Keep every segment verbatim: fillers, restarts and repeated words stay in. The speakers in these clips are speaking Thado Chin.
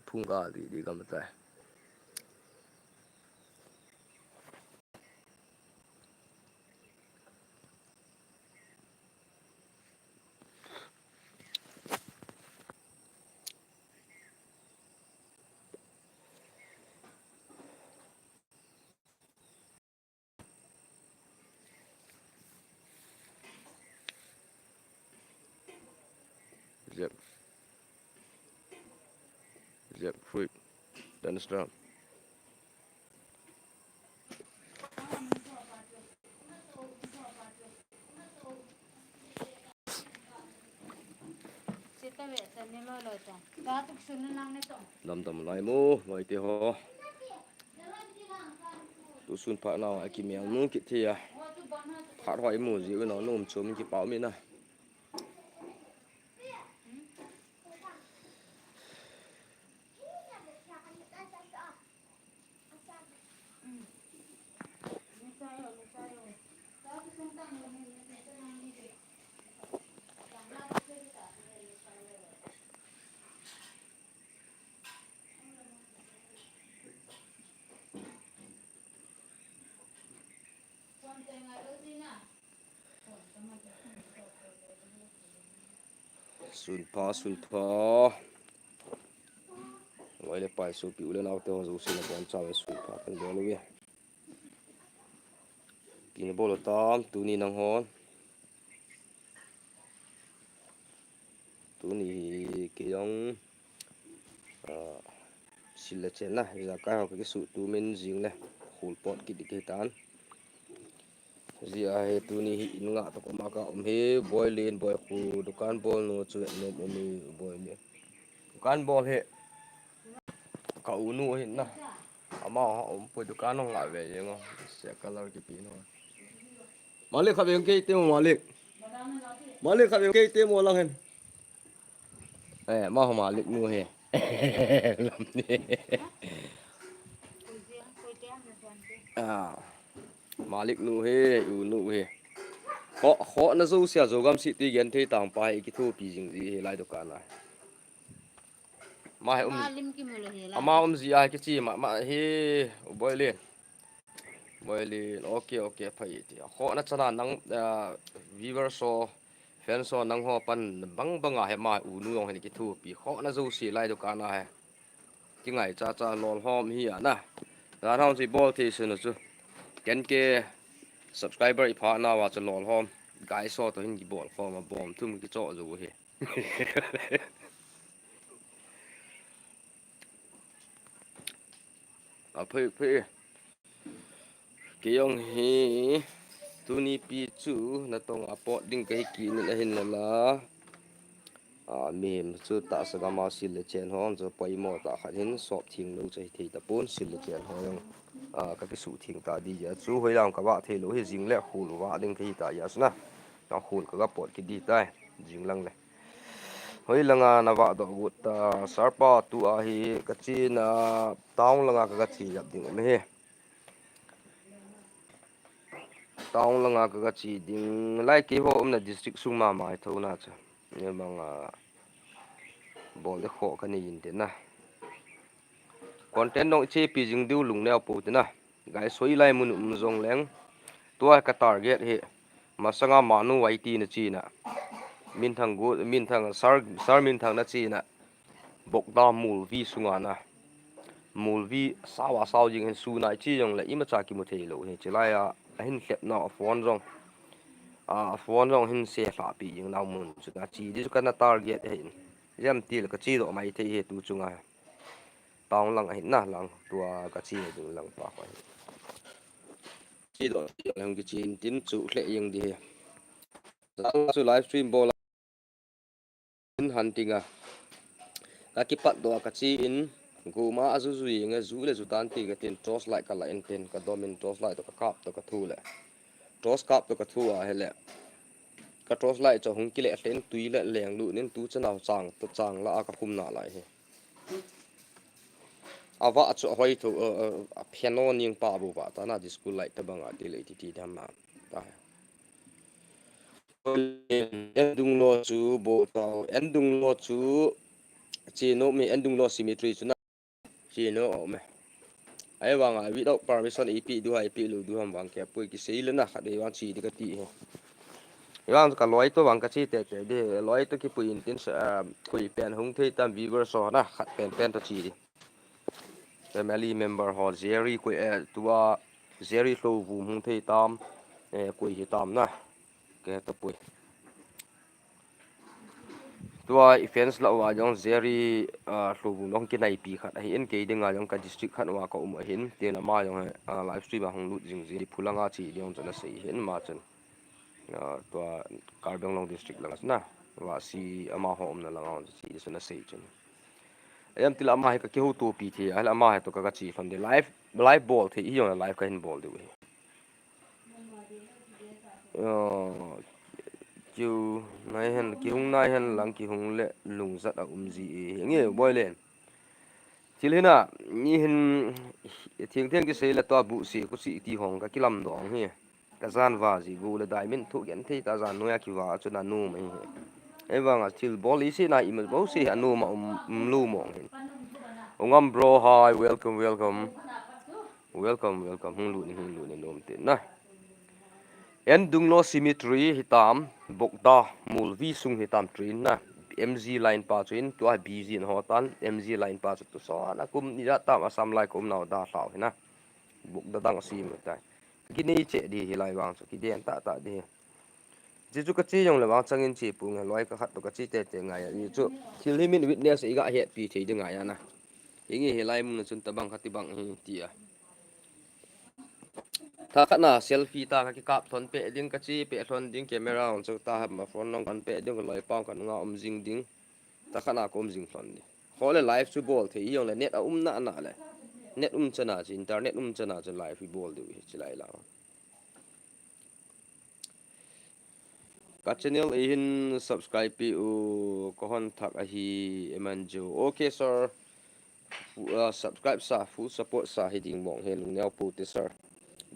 Phung ka di di gam tai. Jack. Jackfruit. Dan Strong. Dam dam lai mo, mai te ho. Tu sun pha na a ki mel nu ki thia. Phat hoi mo ji u no num chum ki pau mi na. Sun pha, sun pha. Ngai le pai sopi u le nau te ho jouse na bon cha ve sun pha kan bol uve. Pi na bol u tam, tuni nang hon. Tuni hi kei jong, ah, sil le chen na, ijakai ho ka kisuh tu min jing le, khul pot kit ding kei tan. Jia hi tuni hi in nga to koma ka um hi, Boilin, Boikhu, dukan bol nu chu nom um hi, Boilin. Dukan bol hi, ka u nu hi na. Ama ha um poi dukan hong la ve jeng o. Se color kipi no. Malik kha ve kei te mo Malik. Malik kha ve kei te mo lang hen. Eh, ma ho Malik nu he. Lam ni. Ah. Malik nu he, u nu he. Kho, kho na jo sia jo gam si ti gen thei tang pa he ki thu pi jing ji he lai dukan a. Ma he um. Ma lim ki mu lo hi la. Ama um ji a kichi ma, ma hi, u Boilin. Boilin, okay, okay, phai ti. Kho na chana nang, ah, viewer so, fan so nang ho pan bang bang a he ma u nu jong he ki thu pi. Kho na jo si lai dukan a he. Ki ngai cha cha lol hom hi a na. Ran hom si bol thei sun chu. Ken ke subscriber i pha na wa chu lol hom. Gai so to hin ki bol khom a bom thum ki cho jo he. A phei phei. Kei jong hi tuni pi chu natong a pot ding kahi kit in ahin la la. A, mihem chu tahsa gam a sil le chen ho chu poimo tah khat hin sop theng lou chu hithei tapon sil le chen ho jong. A, ka kisuh theng ta di jeh a chu hoilang ka vah thei lou hi jing le khul vah ding kahi ta jeh a chu na. Ka khul ka ga pot kit di tai jing lang le. Hoilanga na vah doh got ta, Sarpa tu a hi ka chena town langa ka ga che jap ding um hi. Town langa ka ga che ding lai kei ho umna district sung mama hi tho na chu. Ni manga bol de kho ka nei in te na. Content dong che pi jing diu lung neo po te na. Gai soi lai mun um jong leng. Tua ka target hi. Masanga manu Y T na chena. Minthang gu, Minthang, Sar, Sar Minthang na chena. Bokda Mulvi sunga na. Mulvi sao a sao jing hin suna chi jong le imacha kimu thei lou hi. Chilai a, ahin hlep na a phone jong. A, a phone jong hin se hla pi jing nau mun chu na chi di chu ka na target hi. Jam til ka chi doh mai thei hi tu chunga. Town lang ahin na lang tua ka chi ding lang pa ko. Chi doh lang ki chin tin chu hle jing di hi. Lang chu live stream bol in hunting a. Ka kipat doh a ka chi in guma a ju ju jing a ju le ju tan ti ka tin torch light ka la in tin ka dom in torch light to ka kap to ka thu le. Torch kap to ka thu a he le. Ka torch light chu hung kile len tui le leng lu nin tu chana chang to chang la a ka khum na lai hi. A va chu a hoi tho, a, a, a pheno ning pa bu va ta na disco light ta bang a ti le ti ti dam na. Ta. Endung lo chu bo tao, endung lo chu chi no mi endung lo cemetery chu na. Chi no, um. Ahivanga without permission ipi diu ham, ipi lou diu ham vang kei pui kisei le na khat vei vang chi di kati hi. Vang ka loi to vang kachi tete di, loi to kipui in tin sa, ah, koi pen hung thei tam viewers ho na khat pen pen to chi di. Family member ho Jerry koi, eh, tua Jerry Lhouvum hung thei tam, eh, koi hi tam na. Kei to pui. Tua i fans lah uva jong Jerry, ah, Lhouvum jong kinaipi khat ahin, kei dinga jong ka district khat uva ka um ahin, tin ama jong, ah, live stream a hung lut jing ji, Phulanga chi ding jong chun asei hin ama chun. Ah, tua Karbi Anglong district langa na, Vasi amaho umna langa jong chi di chun asei chun. Ajam tila ama hi ka kihoutopi thei, ahile ama hi to ka, ka chi lhon di live, live bol thei hi jong live ka hin bol diu hi. Yo, kiu nai hen, kihung nai hen lang kihung le lungjat a um ji e. Nge, boi len. Thil hina, ni hin, theng theng kisei le tua bu si, ku si ti hong ka kilam dong hi. Ka jan va ji gu le dai min thu gen thei ta jan noia kiva chu na nu mai hi. Ei vanga thil bol i si na i ma bo si a nu ma um, um lu mong hin. Ungam bro, hi, welcome, welcome. Welcome, welcome. Hung lut ni, hung lut ni nom te na. En Dunglo Cemetery hitam, Bokda, Mulvi sung hitam train na. M G line pa chu in, tua B G in hotan, M G line pa chu tu so na kum ni da tam Assam lai kum nau da hlau hina. Bokda dang si mu tai. Ki nei che di hi lai vang chu, ki den ta ta di. Ji chu ka chi jong le vang changin chi pu nge loi ka khat to ka chi te te ngai a. Ni chu thil hi min witness i ga het pi thei di ngai a na. Inge hi lai mun chun tabang khat ti bang hi ti a. Tha khat na selfie ta ka kikap thon pe ding ka chi pe thon ding camera on chu ta ha ma phone nong kan pe ding ka loi pang kan nga um jing ding. Ta khat na ka um jing thon ding. Ho le live chu bol thei jong le net a um na na le. Net um chana chu internet um chana chu live i bol diu hi chi lai la. Ka channel a hin subscribe pi u ka hon thak ahi eman jo. Okay, sir. Fu-, ah, subscribe sa, full support sa hi ding mong he lungneo pu te, sir.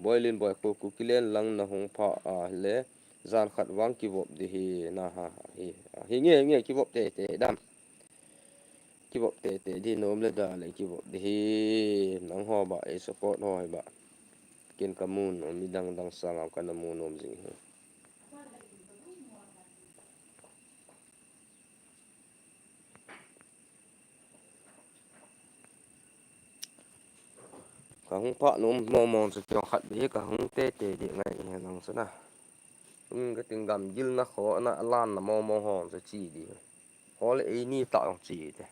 Boilin boi ko ku kilen lang na hung pha a le jan khat vang kivop di hi na ha hi. Hi nge, nge kivop te te dam. Kivop te te di nom le da le kivop di hi nang ho ba e support ho hi ba. Ken ka mun o mi dang dang sanga ka na mun om jing hi. Ka hung pha nom mong mong chu tiang khat di ka hung te te di ngai he nang chu na. Hung ka ting gam gil na kho na lan na mong mong hong chu chi di. Ho le ei ni ta ong chi te.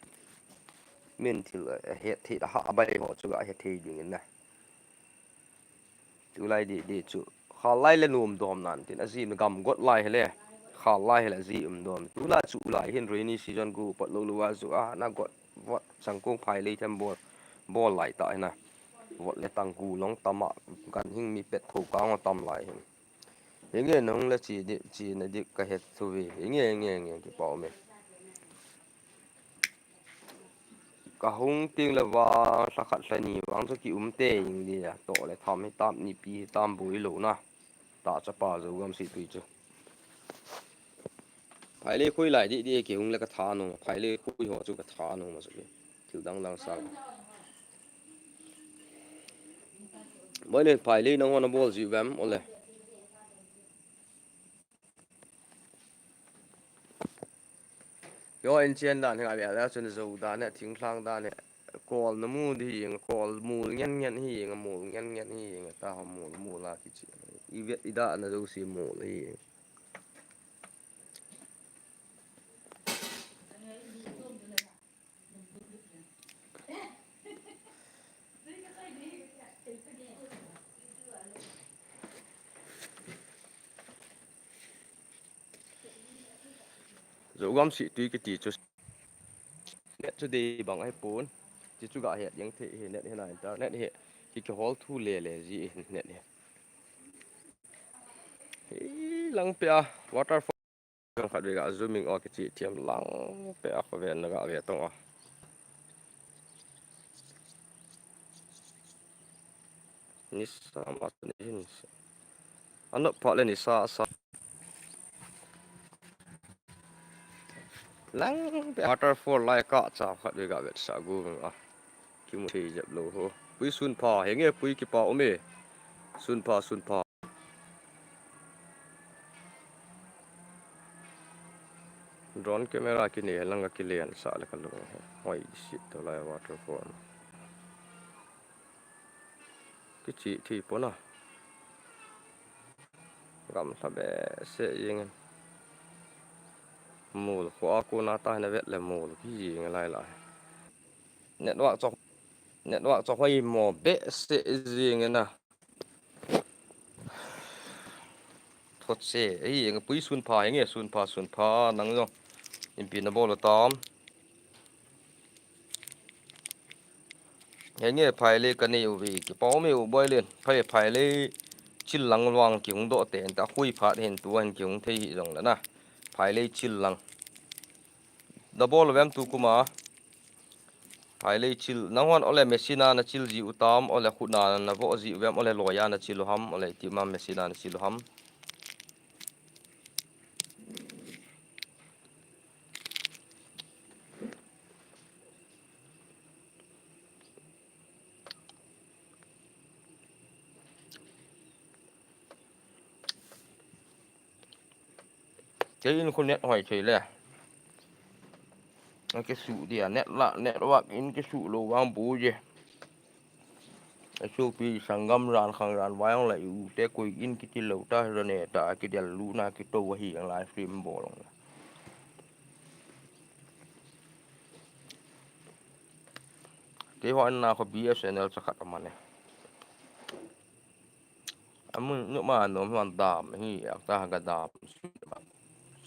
Min thil a het thei da ha bai ho chu ga het thei ding in na. Tulai di di chu. Khal lai le num dom nan tin a ji mi gam got lai hele. Khal lai hele ji um dom. Tulai chu lai hin rainy season gu pat lo lo a ju a na got vot changkung phai lei them bol. Bol lai ta hina. Vot le tang gu long tama gan hing mi pet tho ka ngo tam lai hin. Hinge nong le chi di, chi na di ka het thu vi. Hinge, hinge, hinge ki pau me. Ka hung ting le vang, thla khat thla ni vang chu ki um te ing di a. To le tham hi tam ni pi hi tam bui lo na. Ta cha pa jo gam si tui chu. Phai le khui lai di di ki hung le ka tha no. Phai le khui ho chu ka tha no ma chu ki. Thil dang dang sang. Boi le phai le nang ho na bol ji vem o le. Yo, in chen dan hi a ve la chun zo dan hi, thingthlang dan hi. Kol na mu di hi, kol mul ngen ngen hi, mul ngen ngen hi, ta ho mul, mul a ti chi. I vet i da na zo si mul hi. Zogam si tui kiti chu. Net chu dei bang ahi pon. Ti chu ga het jeng thei hi net hi na internet hi. Ki ki hol thu le le ji net hi. Hi lang pe a waterfall. Khat ve ga zooming o kichi thiam lang pe a khoven na ga ve tong a. Nisa ma ni hin. Ano pha le nisa sa. Lang pe waterfall lai ka cha khat ve ga vet sa gu a. Kimu thei jep lou ho. Pui sun pha, henge pui kipa um e. Sun pha, sun pha. Drone camera kinei lang a kilian sa le ka lung. Hoi, sit to lai waterfall. Kichi thi pona. Gamla behseh jeng in. Mol khu a kona ta hin a vet le mol ki jeng lai lai. Network chu, network chu hoi mo behseh jeng in a. Thot se, ei, eng pui sun pha, enge sun pha, sun pha, nang jong. Inpi na bol tam. Henge phailei ka nei uve, kipa um e u Boilen. Phai, phailei chil lang luang kihung doh te, ta khui phat hin tu hin kihung thei hi jong le na. Phailei chil lang. Da bol uvem tu kuma. Phailei chil. Nang hon ole machine a na chil ji u tam, ole khut na na vo ji uvem, ole loi a na chil u ham, ole ti ma machine a na chil u ham. Kei in khu net hoi thei le. Kei su dia net la, network in kei su lou vang bu je. Sopi sanggam ran khang ran vai hung la i u te koi in kiti lou ta, ra ne ta, kidel lu na kito hi ang live stream bol. Kei ho an na kho B S N L cha khat a man e. Amun nu ma nom hon dam hi, ak ta ga dam.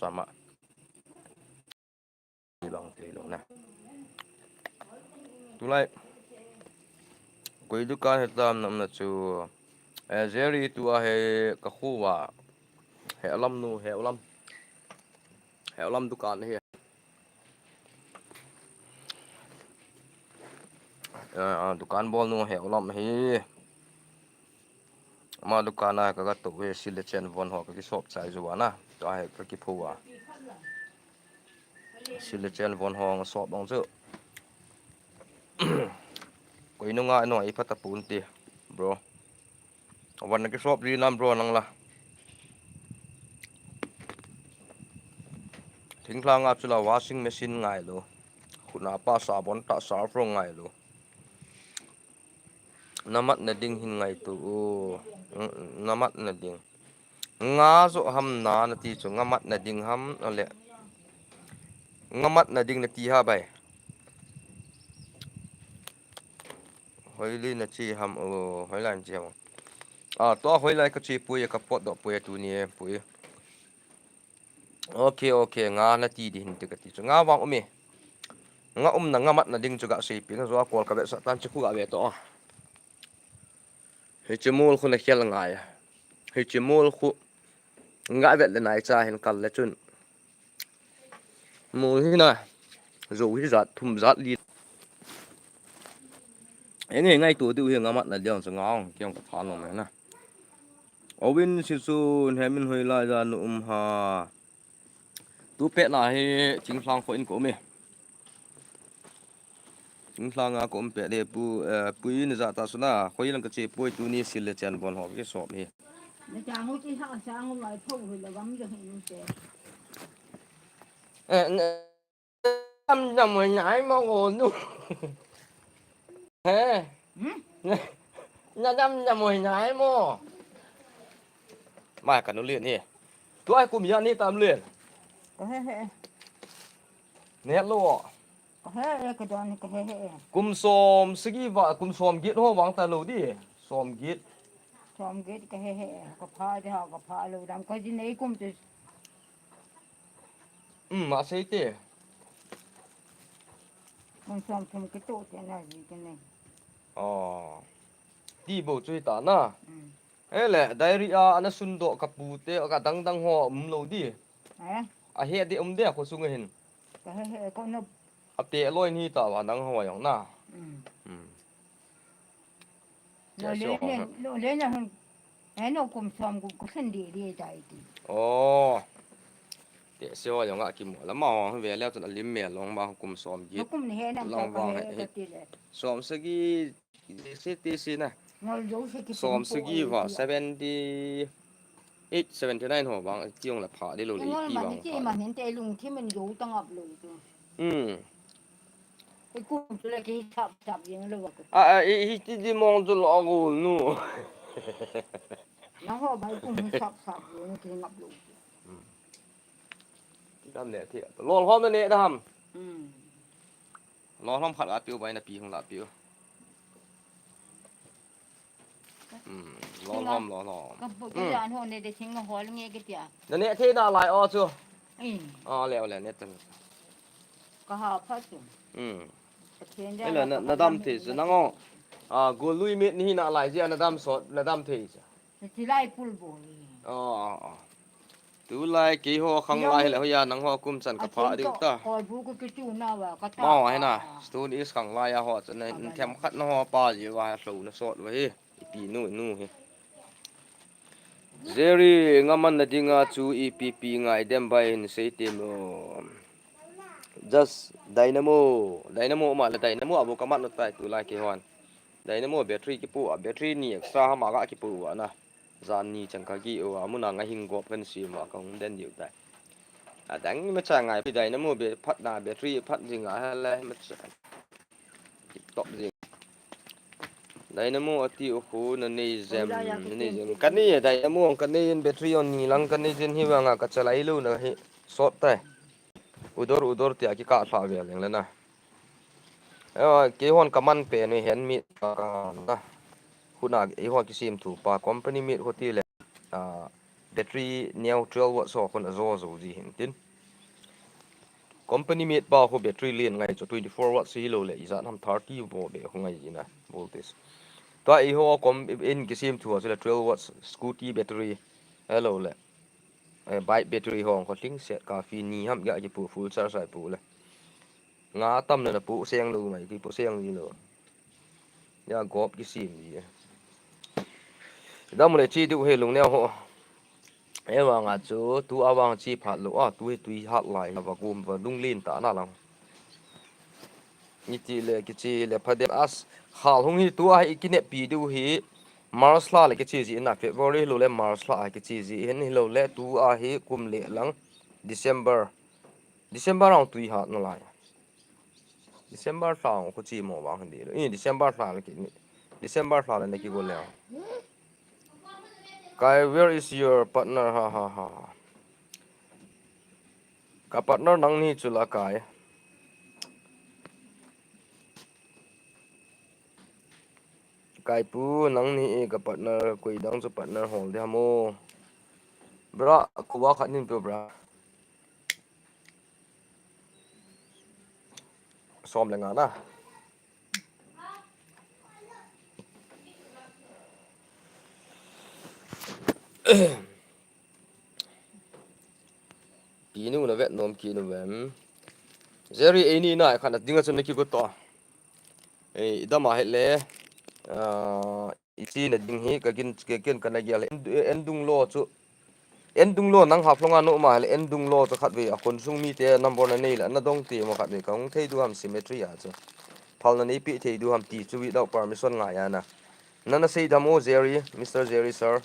Sama. Bang thei lou na. Tulai. Koi dukan he tam nam na chu. Eh, Jerry tu a he ka khu va. He lam nu, he lam. He lam dukan he. Eh, ah, dukan bol nu he lam he. Ama dukan a ka ga to ve sil le chen von ho ka ki sop chai ju ana. Tua he ka ki phu a. Sil le chen von ho nga sop dong chu. Koi nu nga no i pha ta pun ti, bro. Von na ki sop ri nam bro nang la. Thingthang a chu la washing machine ngai lou. Khut na pa sabon ta surf ro ngai lou. Na matna ding hin ngaito u. Na matna ding. Nga jo ham na na ti chu nga matna ding ham ale. Nga matna ding na ti ha bai. Hoilai na chi ham o, hoilai na chi ham. A, to hoilai ka chi pui ka pot doh pui tuni e pui. Ok, ok, nga na ti di hin ti ka ti chu. Nga vang um e. Nga um na nga matna ding chu ga sei pi, nga jo a kol ka vetsah tan chu khu ga ve to. Hiche mol khu na khel ngai a. Hiche mol khu nga vet le nai cha hin kal le chun. Mol hi na. Jo hi jat thum jat li. Enge ngaito diu hi nga matna ding chu nga ong kiong ka tha nom e na. Ovin Sisun, hemin hoilai jan na um ha. Tu pet na hi Chingthlang kho in ka um e. Chingthlang a ka um pet de pu, eh, pui na ja ta suna, khoi lang ka che pui tuni sil le chen von ho ki sop hi. Na chang u chi ha chang u lai pho hu la gam jo hin che. Eh, ne. Dam dam hoi nai mo ko nu. He. Hmm? Na dam dam hoi nai mo. Mai ka nu lien hi. Tua kum ya ni tam lien. Ka he he. Ne lo. Ka he he ka don ka he he. Kum som sagi va kum som get ho vang ta lo di. Som get. Som get ka he he. Ka pha de ha ka pha lo dam ka ji nei kum tu. Um, ma sei te. Kum som thum kitoh te na ji ka nei. Oh. Ti bo chu hi ta na. Um. Ele, diary a ana sun doh ka pu te, ka dang dang ho um lo di. Eh? A he de um de ko sung hin. Ka he he ko no. A te loi ni ta wa dang ho yong na. Um. Um. Lo le ne, lo le na hun. Eh, no kum som kum ko sen de de dai ti. Oh. Te se ho jong a kimu la ma ho ve le chun a lim mel long ma kum som gi. Kum ni he na long ka vang he he. Ka ti le. Som sagi se ti si na. Ngol jo se ki som sagi va seventy eight, seventy nine ho vang ti ong la pha de lo le ti vang. Ti man hin te lung thi man jo tang ap lo tu. Hmm. Ei kum chu le ki sap sap jeng lo ko. A, a, i, i ti di mong chu lo gol nu. Nang ho bai kum sap sap jeng ki ngap lo. Dam ne thi. Lol hom ne dam. Hmm. Lol hom khat la piu bai na pi hung la piu. Hmm, lol hom, lol hom. Ka bu ki an ho ne de thing ho nge ke tia. Na ne the na lai o chu. Hmm. A le o le ne tan. Ka ha pha chu. Hmm. Ka chen ja. Ela na, na dam the chu nang o. A, go lui mit ni na lai ji na dam sot, na dam the chu. Ti lai pul bo ni. O, o, o. Tulai keiho khanglai le hoiya nangho kum chan ka pha diu ta. Kol bu ko kitu na wa ka ta. Ma ho hena. Stone is khanglai a ho chan na them khat na ho pa ji wa hlo na sot wa hi. Ipi nu nu hi. Jerry ngaman na dinga chu ipi pi ngai dem bai hin sei te mo. Just Dynamo, Dynamo ma le Dynamo abu ka mat no tai tulai keihon. Dynamo battery kipu a battery ni extra hama ga kipu wa na. Jan ni chang ka gi u a, muna nga hing gop kan si ma ka hung den diu tai. A dang ma cha ngai pi Dynamo be phat na battery phat jing a ha le ma cha. Tip top jing. Dynamo ati u khu na nei jem, na nei jem. Ka nei Dynamo ka nei in battery on ni lang ka nei jin hi wa nga ka chalai lu na hi sot tai. Udor, udor tia ki ka thla ve leng le na. Ewa, keihon ka man pen u hen mi ka na. Huna, eihon kisim thu pa company mi khu ti le. A, battery neo twelve watt so khun a zo zo ji hin tin. Company mi pa khu battery lien ngai chu twenty four watt si lo le ijat ham thirty volt be khu ngai ji na voltage. Tua eiho kom in kisim thu a chu le twelve watt scooty battery. Hello le. Eh, bike battery hong kho tling set ka fi ni ham ga ki pu full charge ai pu le. Nga tam le na pu seng lo mai ki pu seng ni lo. Ya gop ki sim ni. Dam le chi du he lung ne ho. E wa nga chu tu a wang chi phat lo a tu he tui hat lai va gum va lung lin ta na lang. Ni ti le ki chi le pha de as hal hung hi tu a hi ki ne pi du hi. March la le kichi ji in a February lo le March la a kichi ji in hi lo le tu a hi kum le lang December. December ang tui hat na lai. December thla ang khu chi mo bang di lo. I December thla le ki ni. December thla le na ki go le. Kai, where is your partner? Ha ha ha. Ka partner nang ni chu la kai. Kaipu, nang ni e ka partner, koi dang chu partner hol de hamo. Bra, kuwa khat nin pe bra. Som le nga na. Pinu na vet nom ki nu vem. Jerry, ei ni na khat na dinga chun na ki got to. Ei, idam a het le. Ah, i chi na ding hi ka gin, ka gin ka na gel. En, en dung lo chu. En dung lo nang Haflong a nu ma le en dung lo chu khat ve a khun sung mi te number na nei le na dong te ma khat ve ka hung thei du ham cemetery a chu. Phal na nei pi thei du ham ti chu without permission ngai a na. Na na sei dam o Jerry, Mister Jerry sir.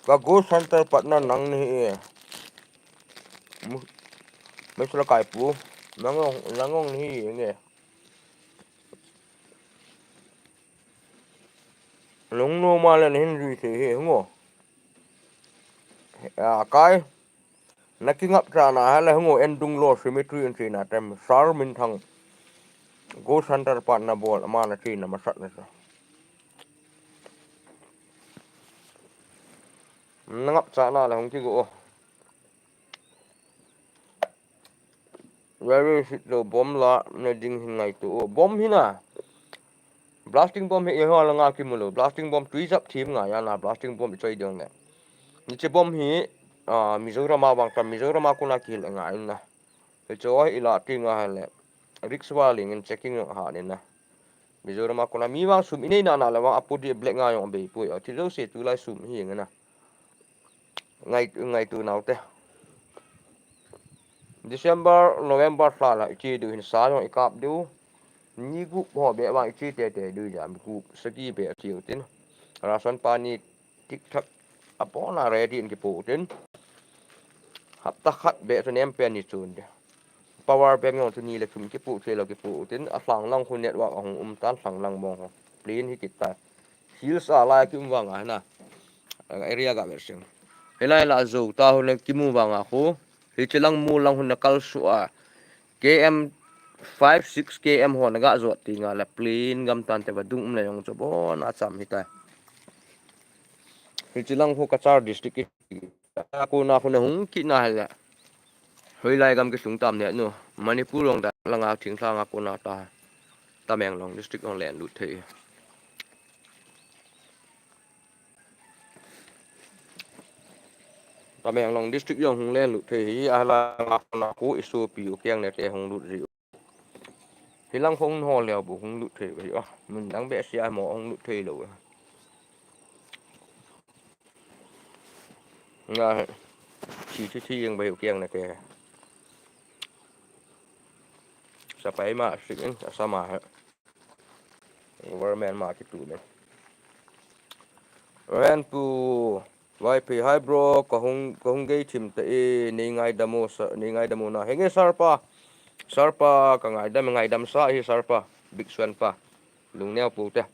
Ka Ghost Hunter partner nang ni e. Mu-, Mister Kaipu, nang ong, nang ong ni e nge. Lung no ma le hin jui se he ngo. A kai. Na ki ngap cha na ha le ngo en dung lo cemetery in china tem sar min thang. Ghost Hunter partner bol ma na china masat na sa. Na ngap cha na le hung ki go. Very sit lo bom la na ding hin ngai tu. Bom hi na. Blasting bom hi e ho la nga ki mu lo. Blasting bom tui jap thim ngai a na blasting bom i choi ding ne. Ni che bom hi, ah, Mizoram a bang ta Mizoram a kuna ki le ngai na. He cho i la ti nga ha le. Rickshaw ling in checking ha ni na. Mizoram a kuna mi vang sum i nei na na le vang a pu di black nga yong bei pui a. Ti zo se tu lai sum hi nga na. Ngai, ngaitu nau te. December, November lha la iche diu hin sa jong ikap diu. Ni gup ho be vang iche teitei diu jam gup sagi be chiu tin. Ration pani thik thak abon a ready in kipu tin. Hapta khat be chu nem pen ni chun de. Power bank jong chu ni le thum kipu thei lou kipu tin. A lhang lang khu network ahung um tan lhang lang mong ho. Plain hi kit ta. Hills a lai kium vang a na. Area ga versing. Hilai la zo ta hun le kimu vang a khu. Hiche lang mu lang hun na kal su a. K M five, six K M ho na ga zot ti nga la plain gam tan te va dung um le jong chu bon a cham hi ta. Hiche lang khu Cachar district ki. Ko na khu na hung kit na la. Hoilai gam ki sung tam ne nu. Manipur long da langa thing thang a ko na ta. Tamenglong district ong len lut thei. Tamenglong district jong hung len lut thei hi a la nga na ku isu pi u kiang ne te hung lut ri. Hilang hung ho leo bu hung lut thei ve a. Mun dang be sia mo hung lut thei lo. Nga he. Chi chi chi jeng ve u kiang ne te. Sapai ma sik in asama he. Government ma kitu le. Ren pu Y P, hi bro, ka hung, ka hung gei thim ta e, nei ngaidam o sa, nei ngaidam o na. Henge sir pa, sir pa, ka ngaidam, ngaidam sa hi sir pa, Big Swan pa. Lungneo pu te.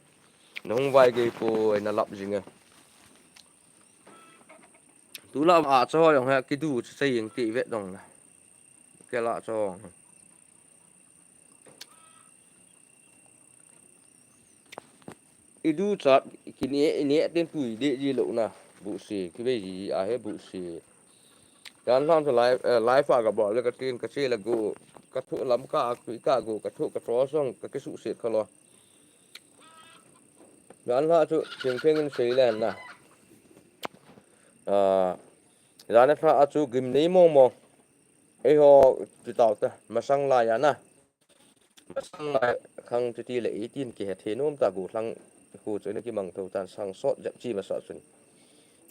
Na hung vai gei pu, na lap jing e. Tula a cho jong he, kidu chu sei jing ti vet dong na. Kela cho. I du chat, kine, ine ten tui de ji lo na. Bu si, ki ve ji a he bu si. Yan lam to live, eh, live a ka bol le ka tin ka che le go. Ka thu lam ka, ka go, ka thu ka tro song, ka kisu se ka lo. Yan la chu, thing thing in sei le na. Ah, yan la chu gim nei mong mong. Eiho, ti tau ta, masang la ya na. Masang lai khang chuti le eighteen kihe thei nom ta gu lhang khu chu na kimang tho tan sang sot jep chi masa chun.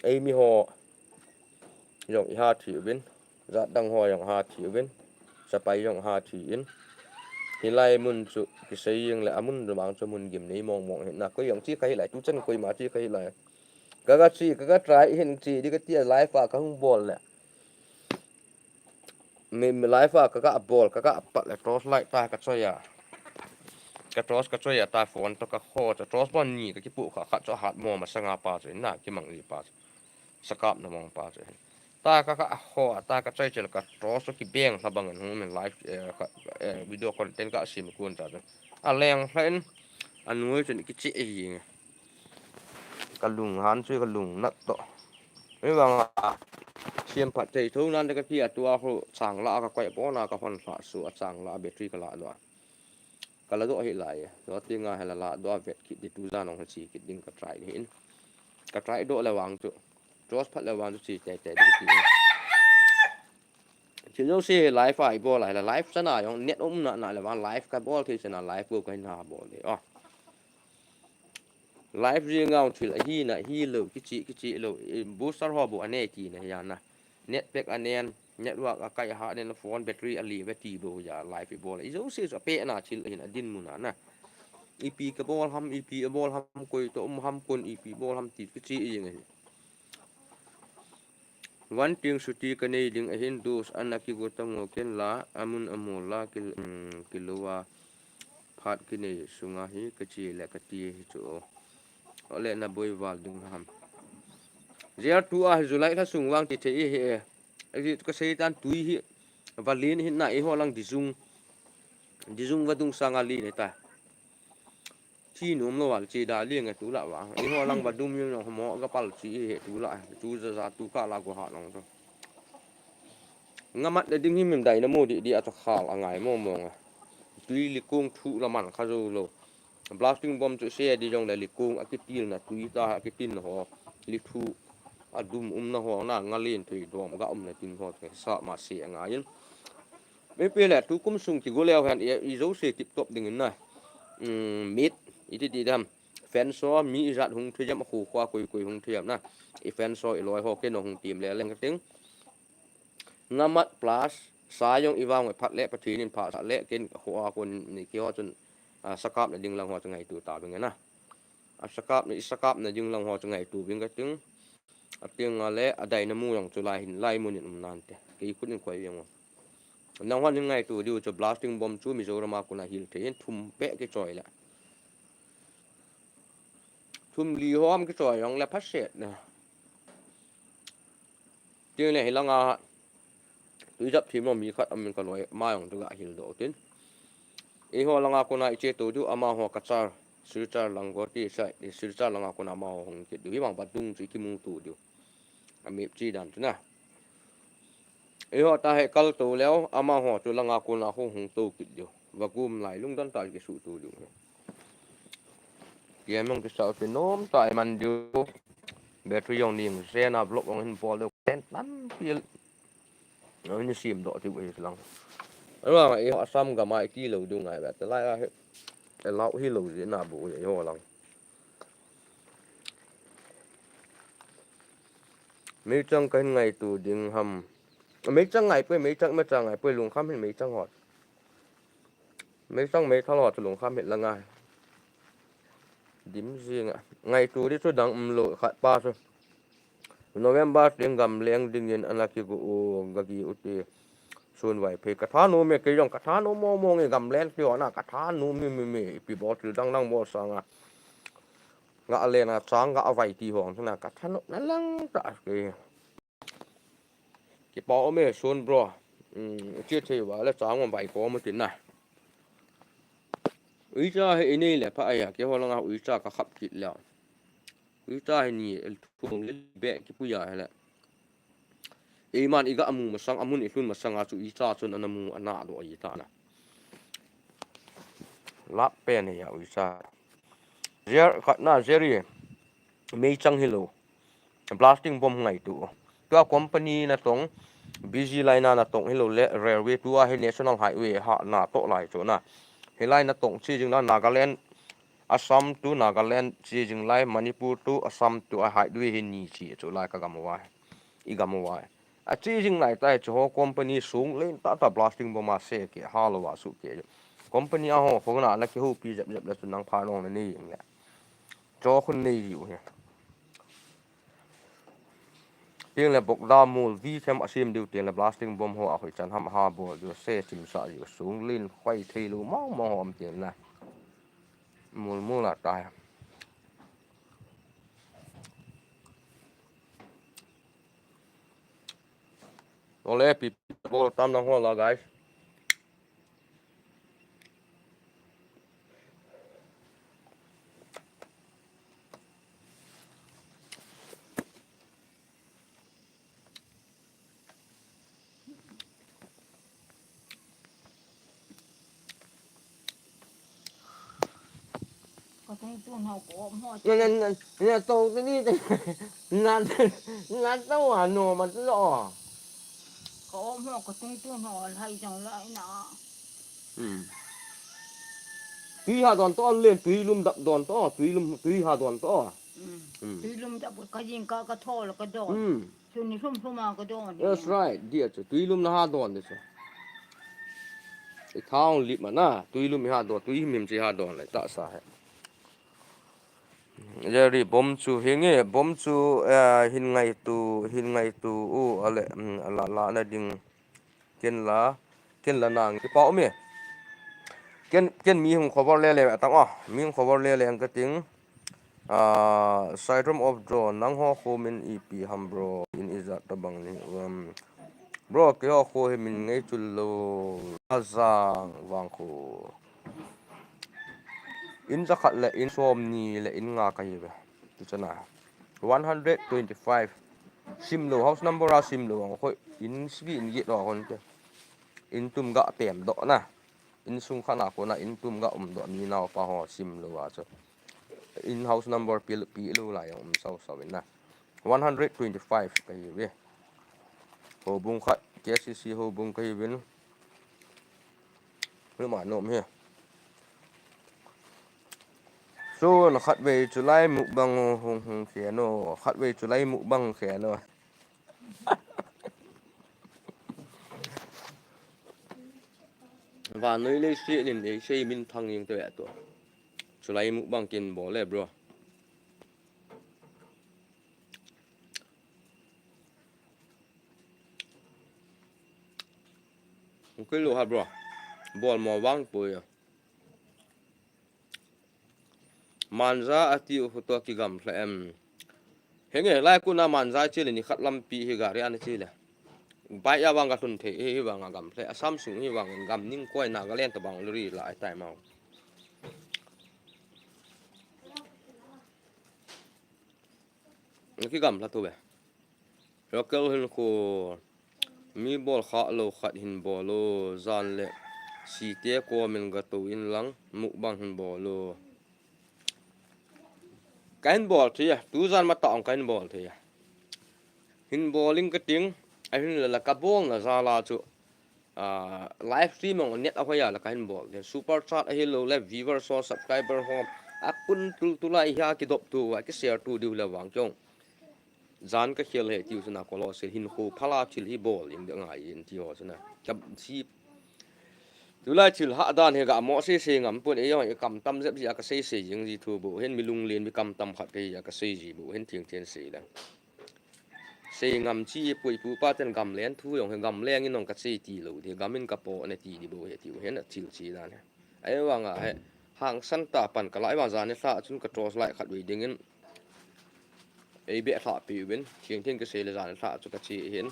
Ei mi ho jong i ha thi uvin, jat dang ho jong ha thi uvin, sapai jong ha thi in. Hilai mun chu kisei jing le amun rumang chu mun gim nei mong mong hin na koi jong chi ka hi lai tu chan koi ma chi ka hi lai. Ka ga chi, ka ga try hin chi di ka ti a live a ka hung bol le. Mi, mi live a ka ga bol, ka ga pat le torch light ta ka choi a. Ka torch ka choi a ta phone to ka kho, cha torch pon ni ka kipu kha khat chu hat mo masanga pa chu na kimang li pa chu. Sakap na mong pa chu. Ta ka ga kho, ta ka choi chel ka torch ki beng hla bang hung min live, eh, ka, eh, video content ka sim kun cha chu. A leng hla in a nui chu ni ki chi e. Ka lung han chu ka lung nat to. Ei vang a, siam phat thei tho nan ka ti a tua khu chang la ka koi pon a ka hon hla su a chang la battery ka la do. Ka la do hi lai. Do ti nga he la la do vet kit di tu jan ong chi kit ding ka try ni in. Ka try do le vang chu. Jos phat le vang chu chi te te di ti. Chi lo si live a i bol lai la live chana jong net um na na le vang live ka bol thei chana live go ka hin ha bol de. Oh. Live jing ngau thil ahi na hi lo kichi kichi lo, eh, booster ho bu ane ti na ya na. Net pack anen, network a kai ha nen phone battery a li ve ti bo ya live i bol. I jo se so pe na thil hin a din mu na na. Ipi ka bol ham, ipi a bol ham, koi to um ham kon, ipi bol ham ti kichi i jing ahi. Van ting suti ka nei ding ahin dus ana ki go ta ngo ken la, amun amol la ki, mm, ki lo a. Phat kinei sunga hi ka chi le ka ti hi chu. O le na boi val ding ham. Zia tu a July thla sung vang ti thei hi e. Aji ka sei tan tui hi. Valin hi na i ho lang di jung. Di jung va dung sanga li ne ta. Chi nom lo val chi da li nge tu la vang. I ho lang va dum yung no mo ga pal chi hi tu la. Tu za za tu ka la go ha long to. Nga mat le ding hi min dai na mo di di a to khal a ngai mo mo nga. Tui li kung thu la man kha zo lo. Blasting bomb chu se di jong le li kung a kitil na tui ta a kitin ho. Li thu a dum um na ho na nga len tui dom ga um na tin ho te sa ma se a ngai in. Me pe le tu kum sung ki go leo han i, i zo se tip top ding in na. Mm, mit i ti ti dam. Fans ho mi ijat hung thei jam, khu khua koi koi hung thei jam na. I fans ho i loi ho ken hung team le leng ting. Namat plus, sa jong i vang phat le Pathen in pha sa le ken khu a kon ni ki ho chun, a, sakap na ding lang ho chu ngaitu ta bing na. A sakap na, i sakap na ding lang ho chu ngaitu bing ka ting. A ting a le, a dai na mu jong chu lai hin, lai mun in um nan te. Kei khut in koi jong. Nang hon in ngaitu diu chu blasting bomb chu Mizoram a kon a hil thei hin thum pe ki choi le. Thum li hom ki choi jong le phaset na. Tin le hi langa tui jap thim lo mi khat amin ka loi ma jong tu ga hil do tin. Eiho langa kon a i che tu diu ama ho ka char, Silchar lang go ti sai, Silchar langa kon a ama ho hung kit diu. Hi bang ba dung chu ki mu tu diu. A mi chi dan tu na. Eiho ta he kal to leo, ama ho chu langa kon a khu hung to kit diu. Va gum lai lungdon ta ki su to diu. Kiam jong ki sau ti nom ta i man diu. Battery jong ning se na vlog jong hin bol diu. Ten tam pil. Ni sim do ti u lang. Alwa i Assam ga mai ki lo diu ngai ba. Te lai a he. E lau hi lo ji na bu eiho lang. Meichang ka hin ngaitu ding ham. Meichang ngai poi, meichang, meichang ngai poi, lungkham hin meichang hot. Meichang meithal hot lungkham hin la ngai. Dim jing a. Ngaitu di chu dang um lo khat pa chu. November ting gamleng ding in ana ki gu u ga gi u ti. Sun vai phei ka tha nu me kei jong ka tha nu mo mo nge gamleng ti hona ka tha nu mi mi mi pi bol til dang dang bol sanga. Nga a len a chang nga a vai ti hong chuna ka tha nu na lang ta ke. Kipa um e Sun bro. Um, chia thei va le chang um vai ko mo tin na. Uicha he i nei le pha aya ke ho langa uicha ka khap kit le. Uicha he ni el thung le be ki puya he le. Eiman i ga mu masang amun i hlun masang a chu uicha chun ana mu ana do ai ta na. Lap pen he ya uicha. Jer khat na Jerry. Meichang hi lo. Blasting bomb ngaitu. Tua company na tong, busy line na tong hi lo le railway tua hi national highway ha na to lai chu na. Hi line na tong chi jing na Nagaland, Assam to Nagaland chi jing lai, Manipur to Assam to a highway hi ni chi chu lai ka gam wa. I gam wa. A chi jing lai tai chu ho company sung len ta ta blasting bomb a se ke ha lo wa su ke. Company a ho ho na la ke ho pi jep jep la chu nang pha long na ni jing le. Cho khun nei jiu hi. Tin le bok da mul vi them a sim diu tin le blasting bomb ho a hoi chan ham ha bol diu se chim sa jiu sung lin khoi thei lu mau mau hom tin le. Mul mul a ta. Ole pi bol tam na ho la guys. Ka tung tun ho ko mo. Na na na na to ni na na to ano ma to. Ka om ho ka tung tun ho lai jang lai na. Hmm. Tui ha don to len tui lum dap don to tui lum tui ha don to. Hmm. Hmm. Tui lum dap ka jing ka ka tho la ka don. Hmm. Tuni lum lum a ka don. That's right. Dia chu tui lum na ha don de chu. I thang lip ma na tui lum ha don tui him him chi ha don le ta sa he. Jerry bom chu hinge bom chu eh, hin ngai tu hin ngai tu u ale hmm, ala la na ding. Ken la, ken la nang, kipa um e. Ken, ken mi hung khobor le le atang o, mi hung khobor le le ang kating. Ah, Syndrome of Drone, nang ho kho min ipi ham bro, in ijat tabang ni. Um, bro, keiho kho hi min ngei chul lo, Azang vang kho. In jakhat le in som ni le in nga kahi ve. Tu chana. One hundred twenty-five. Sim lo, house number a sim lo, ang khoi in sigi in git lo, kon te. In tum ga pem do na. In sung khana kona, in tum ga um do, mi nao pa ho sim lo a chu. In house number pi, pi lo la yang um sau sau in na. One hundred twenty-five kahi ve. Ho bung khat, K C C ho bung kahi vin. Lu ma nom he. Chun khatvei chulai mukbang hung hung khen o, khatvei chulai mukbang khen o. Vannoi leiset in eisei minthang jeng tave tua. Chulai mukbang kin bol le bro. Kilo ha bro. Bol mo vang poi. Manja ati u hu to kigamlha em. Henge lai kuna Manja chele ni khat lampi hi gari ana chele. Bike a vang ka lhun thei hi vang a gamlha. A Samsung hi vang gam ning koi Nagaland to bang lori lai tai mau. Kigamlha to ve. Local hin khu mi bol kha lo khat hin bol o, jan le site comment ga to in lang mukbang hin bol o. Ka hin bol thei a, tu jan ma ta ong ka hin bol thei a. Hin bol ing ka ting, a hin la la ka bol na ja la chu. Ah, live stream ong net a hoya la ka hin bol. Super chat a hi lo le viewers ho, subscriber ho. A kun tul tula i ha ki dop tu, a ki share tu diu le vang kyong. Jan ka khel he tiu suna ko lo se hin khu phala thil hi bol in de ngai in ti ho suna. Ka si tulai thil ha dan he ga mo se se ngam pun e yo e kam tam jep ji a ka sei sei jing ji thu bo hen mi lung len mi kam tam khat ke a ka sei ji bo hen thiang thian sei la. Sei ngam chi pui pu pa ten gam len thu yong he gam leng in ong ka sei ti lo de gam in ka po ne ti di bo he tiu hen a thil chi dan he. Ai vang a he hang san ta pan ka lai vang jan ni hla chun ka torch light khat vei ding in Ei beh hlah pi uvin, thiang thiang kisei le jan hlah chu ka chi hin.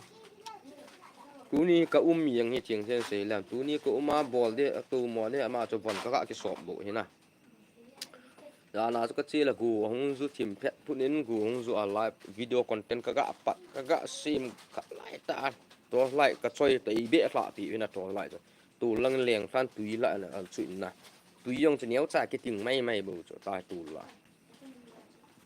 Tuni ka um yang hi thiang thiang sei le, tuni ka um a bol de, a tu mo de, ama chu von ka ka kisop bo hi na. Jana chu ka chi le gu hung ju thim phet put in gu hung ju a live video content ka ka pat, ka ka sim ka lai ta. Torch light ka choi ta ei beh hlah pi uvin a torch light chu. Tu lang leng hlan tui la na al chu in na. Tui yong chu neo cha kiting mai mai bo chu ta tu la.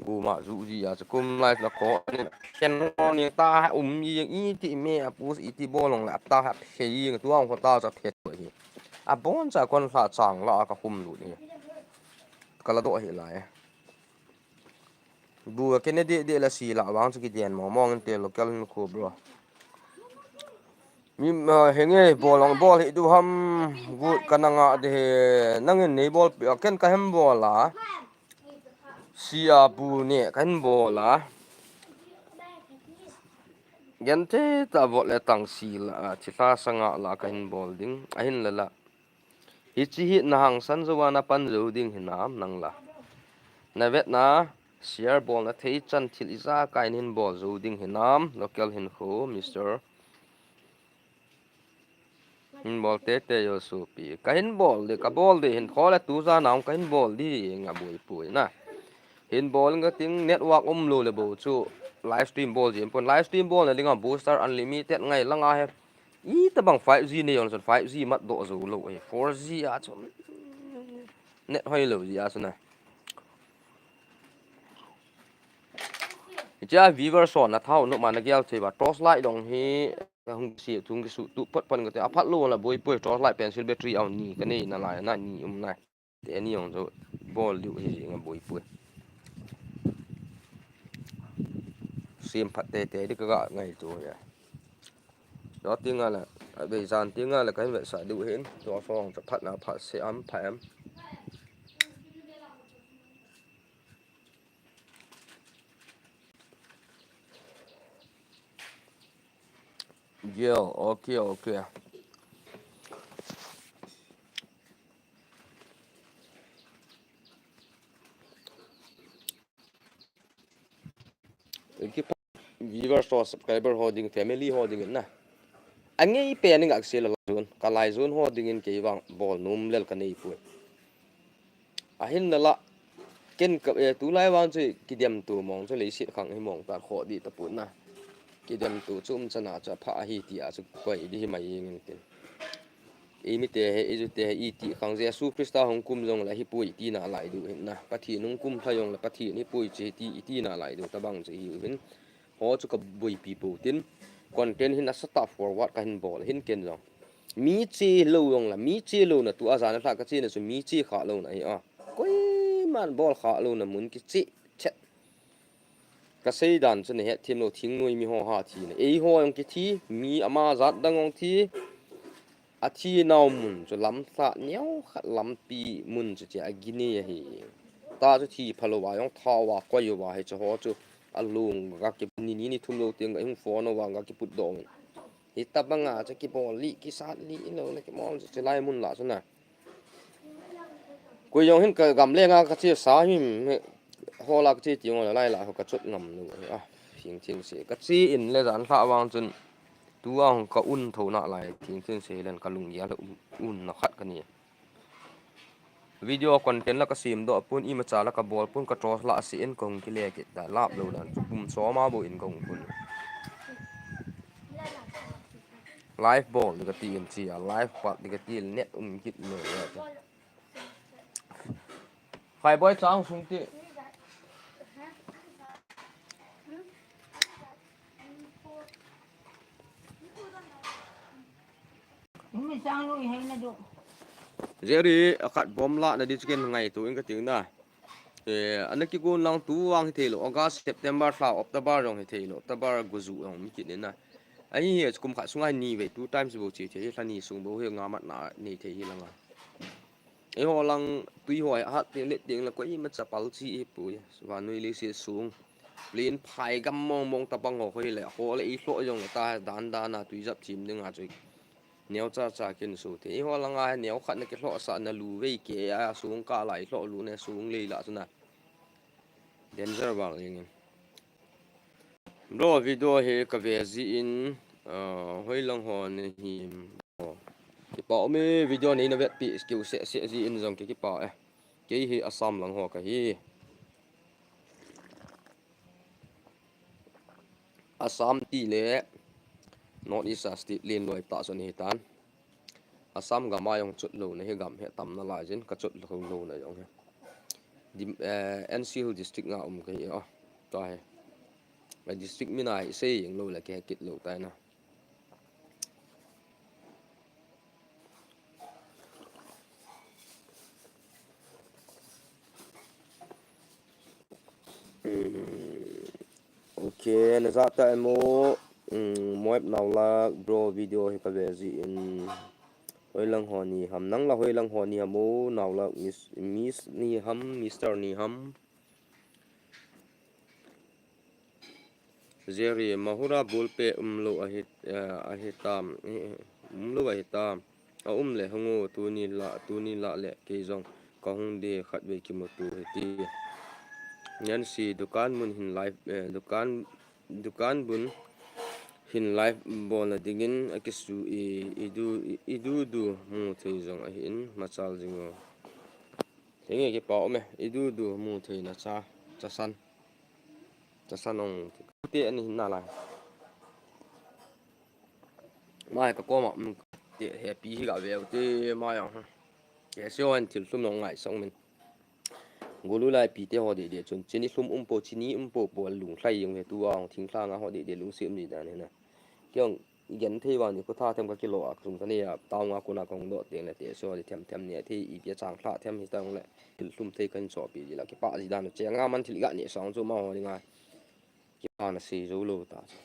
Guma ju ji a chu kum lai la ko ni khen ni ta um yi i ti me a pu i ti bo long la ta ha phe yi tu ang ko ta cha phe to hi. A bon cha kon hla chang la ka khum lu ni. Ka la do hi lai. Bu ka kene de de la si la wang chu ki den mo mong te local ni khu bro. Mi, ah, henge bol ong bol hi du ham gut ka na nga de he nangin nei bol pi a ken ka hem bol a. Sia bu ne ka hin bol a. Gen te ta bol le tang si la a, chi hla sanga la ka hin bol ding. A hin la la. Hichi hi na hangsan zo a na pan zo ding hinam nang la. Na vet na share bol na thei chan thil i za kai nin bol zo ding hinam local hin khu Mister Hin bol te te yo supi. Ka hin bol de, ka bol de hin kho le tu za naung ka hin bol di nga bui pui na. Hin bol nga ting network um lo le bo chu live stream bol jin pon live stream bol na dinga booster unlimited ngai langa he. I ta bang five G ne yon chun five G mat do zo lo he. Four G a chu net hoi lo ji a chu na. Hichea viewer son na thau nu ma na gel thei ba torch light dong hi ka hung si tung ki su tu pot pon ka te a phat lo la boi poi torch light pencil battery au ni ka nei na lai na ni um na. Te ni ong zo bol diu hi nga boi poi. Sim phat te te di ka ga ngai tu ya. Do ti nga la a be zan ti nga la ka hin ve sa diu hin to song cha phat na phat se am pha am. Yo, okay, okay. Thank you. Viewers ho, subscriber ho ding, family ho ding na. Angai pe ning ak se la zone, ka lai zone ho ding in kei vang bol num lel ka nei pui. A hin la la, ken ka, eh, tu lai vang chu kidem tu mong chu leiset khang hi mong ta kho di ta pun na. Kidem tu chu um chana chu a pha a hi ti a chu koi di hi mai ing in tin. I mi te he, i ju te he, i ti khang Jesu Krista hong kum jong la hi pui ti na lai du hin na. Pathen hong kum tha jong la Pathen hi pui chi ti, i ti na lai du ta bang chi hi u hin. Ho chu ka bui pi pu tin. Content hin a sa ta forward ka hin bol hin ken jong. Mi chi lo jong la, mi chi lo na tu a jan a hla ka chi na chu mi chi kha lo na hi a. Koi man bol kha louna mun kicheh chet. Kasei dan chu nahet them lou, thingnoi mi ho ha thina. Eiho jong kithi, mi ama jat dang jong thi. Athi nau mun chu lamlhah neo khat lampi mun chu tia agin ahi. Ta chu thi phalou va jong thao va koi uva hiche ho chu alung ga kibun ni ni thum lou teng ga hung phone uva ga kiput doh. Hitabanga chu kibol li, kisat li, ilou le kimol chu chilai mun la chu na. Koi jong hin ka gamleng a kache sa him, hola kache ti jong le lai la ho kachot ngam lou. Ah, thing thing se. Kache in le jan lha vang chun tu a hung ka un tho nalai, thing thing se len kalung gel un, un na khat kani. Video content la kasem doh pon, imacha la kabol pon, ka throw la se in kahung kile kit da, lap lou dan chu kum som a bou in kahung pon. Live bol ding kati in chia, live pat ding kati in net um kit lou ya. Khai boi chang sung ti. Umi sang lu i hei na du. Jerry, a khat bom la na di chicken ngai tu in ka ting na. Eh, ana kigon lang tu vang hi thei lou, August, September, thla, October jong hi thei lou, October gu ju jong um kit ni na. Ahi hi, kum khat sunga ni vei, two times bou chi thei, thla ni sung bou hi nga mat na nei thei hi langa. Eiho lang tui hoi hat teng le teng la koima chapal chi hi pui. Vannoi leiset sung. Plane phai gam mong mong tabang ho hoi le, ho le i hloh jong le ta dan dan a tui jap chim ding a chu. Neo cha cha kin su te. Eiho langa neo khat na kihloh sah na lu vei ke a sung ka lai hloh lu ne sung lei la chu na. Danger vang jeng in. Bro, video hi ka ve ji in, ah, hoi lang ho ni hi. Oh. Kipa um e, video nei na vet pi skill se se ji in jong ki kipa e. Kei hi Assam lang ho ka hi. Assam ti le North East a state len loi ta son hi tan. Assam gam a jong chot lou na hi gam hi tam nalai jin ka chot lou lou na jong hi. Dim, eh, N C Hill district nga um ka hi a. Ta hi. A district min a hi sei jeng lou le ke kit lou tai na. Hmm. Okay, na ja ta emo, hmm, Moab Naulak, bro, video hi ka ve ji in. Hoi lang ho ni ham, nang la hoi lang ho ni ham o, Naulak, Miss, Miss ni ham, Mister ni ham. Jerry, Mahura bul pe um lou ahi, eh, ahi tam, eh, um lou ahi tam. A um le hung o, tuni la, tuni la le kei jong ka hung de khat vei kimu tu hi ti. Nancy, dukan mun hin live, eh, dukan, dukan bun hin live bol na dingin a kisu i, i du, i, i du du mu thei jong ahi in machal jing o. Henge kipa um e, i du du mu thei na cha, cha san. Cha san ong te ani hin nalai. Mai ka koma, um, te he pi hi ga ve te mai ang. Ke sio an thil sum nong ngai song min. Gulu lai pi te ho de de chun. Chini sum um po, chini um po po lung thlai jong ve tu ang thing thlang a ho de de lung sim ni dan he na. Kiong Gen thei vang ni khu tha them ka kilo a, ka sung ka nei a, tao nga kuna ka hung doh teng le te so di them them ni a thei i pia chang thla them hi tang le, thil hlum thei kan so pi di la, kipa ji dan che nga man thil ga ni sang chu ma ho ni nga. Kipa na sei zo lo ta chu.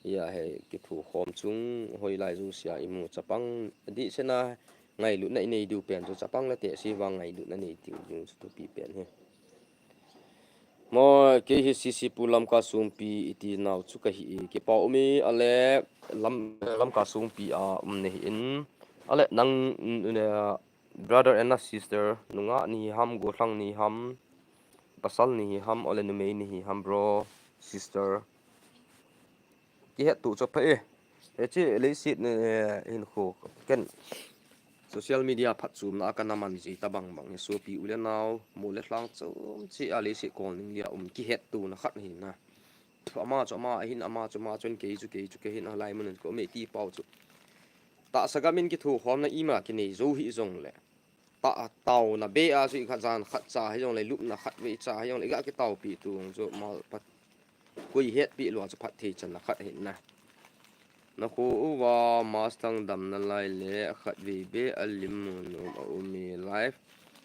Ya he, kithu khom chung, hoi lai zu sia i mu chapang, di se na, ngailutna i nei diu pen chu chapang le te si vang ngailutna nei diu ding chu thupi pen hi. Mo, kei hi C C Pu Lamka Songpi iti nau chu ka hi e, kipa um e, ale Lam, Lamka Songpi a um na hi in, ale nang, n-, n-, brother and a sister, nungah ni ham, gollhang ni ham, pasal ni ham, ale numei ni ham, bro, sister. Kihet tu chu pha e. Hiche leiset ni, eh, hin khu ken social media phatchomna a kana man ji ta bang bang hi sopi u le nau, mo le lhang chom che a leiset kol ning lia um kihet tu na khat hi na. Ama chu ama ahin, ama chu ama chun, kei chu kei chu kei hin, a lai mun ko me ti pau chu. Tahsa gam in kithu khomna ima kinei zo hi jong le. Ta, tauna be a chu i khat jan khat cha hi jong le, lupna khat vei cha hi jong le, i ga kitao pi tu chu mal pat. Koi het pi lua chu phat thei chan na khat hin na. Na khu uva mask thang dam na lai le khat vei be a lim mun um a um e live.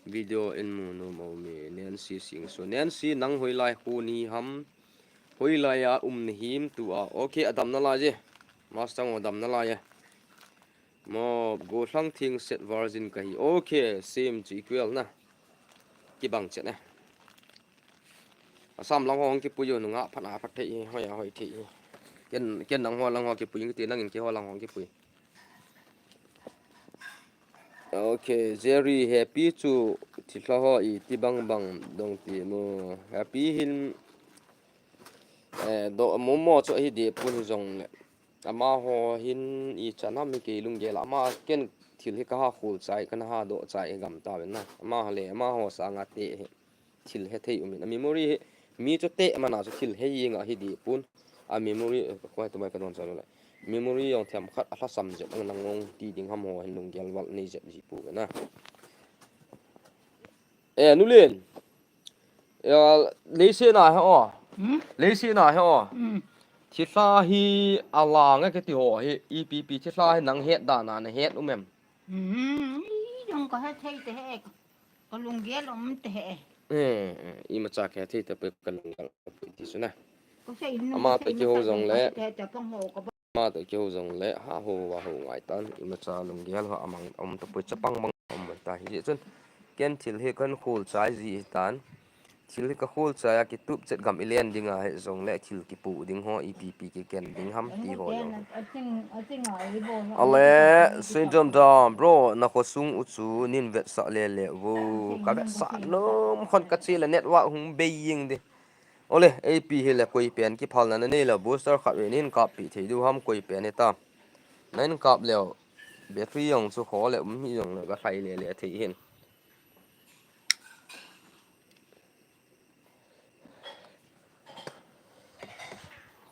Video in mu nom aume, Nancy Singson. Nancy, nang hoilai khu nahi ham? Hoilai a um nahim tua? Okay, adam nalai e. Master, adam nalai e. Mo, Gollhang Thingset virgin kahi. Okay, same chu equal na. Kibang chet na. Assam lang ho hung kipui u, nungah phat a phat thei, hoi a hoi thei. Ken, ken nang ho lang ho kipui, kiti nangin keiho lang ho kipui. Okay, Jerry, Happy chu thilha ho iti bang bang dong ti mo. Happy hin, eh, do momo chu hi de pun jong le. Amaho hin ichan ham hi kei lunggel a, ama ken thil hi kaha khol chai, kana ha doh chai gam ta ven na. Amaho le, amaho sanga te hi thil he thei um in. A memory hi, mi chu te mana chu thil he jing a hi di pun. A memory, eh, koi tu mai ka don chalo le. Memory jong themkhat a lhasam jep ang nang ong ti ding ham ho hin lunggel val nei jep ji pu na. Eh, Nulen. Ya, leiset na he o. Hmm? Leiset na he o. Hmm. Thilha hi alang e kiti ho hi, ipi ipi thilha hi nang het dan a na het um em? Hmm, i jong ka het thei te he. Ka lunggel um te he. Eh, eh, imacha ka het thei te pe ka lunggel um ti chu na. Ka sei nu ama ka te sei kiho na jong le. Ka te te pang ho ka Ama toh kihou jong le, ha ho va ho ngai tan, imacha lunggel ho amang um tapoi, chapang bang um ta hi chun. Ken thil hi kan khol chai ji hi tan. Thil hi ka khol chai a kitup chet gam i len ding a hi jong le thil kipu ding ho ipi pi kiken ding ham ti ho jong. Ale, Saint John Dam, bro, na khosung u chu nin vetsah le le vo. Ka vetsah nom khon ka che le network hung bei jing di. Ole, ipi hi le koi pen kiphalna na nei le booster khat ve nin kap pi thei diu ham koi pen hi ta. Nahin kap leo battery jong chu kho le um hi jong le ka khai le le thei hin.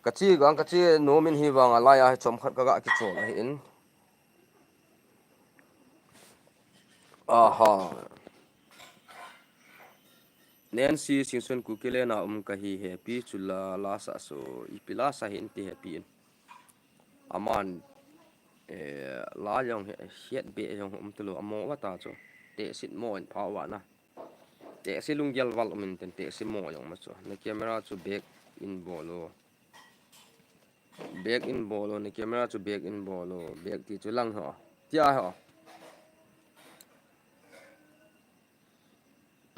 Ka chi gang ka chi nom in hi vang a lai a hi chom khat ka ga kichol a hi in. Aha. Nancy Singson Kukiland a um kahi, Happy chu la, la sa so, ipi la sa hin ti Happy in. Aman, eh, la jong he, het be jong um tu lo, amo va ta chu. Te sit mo in pha va na. Te si lunggel val um in ten te si mo jong ma chu. Na camera chu back in bol o. Back in bol o, na camera chu back in bol o. Back ti chu lang ho. Tia ho.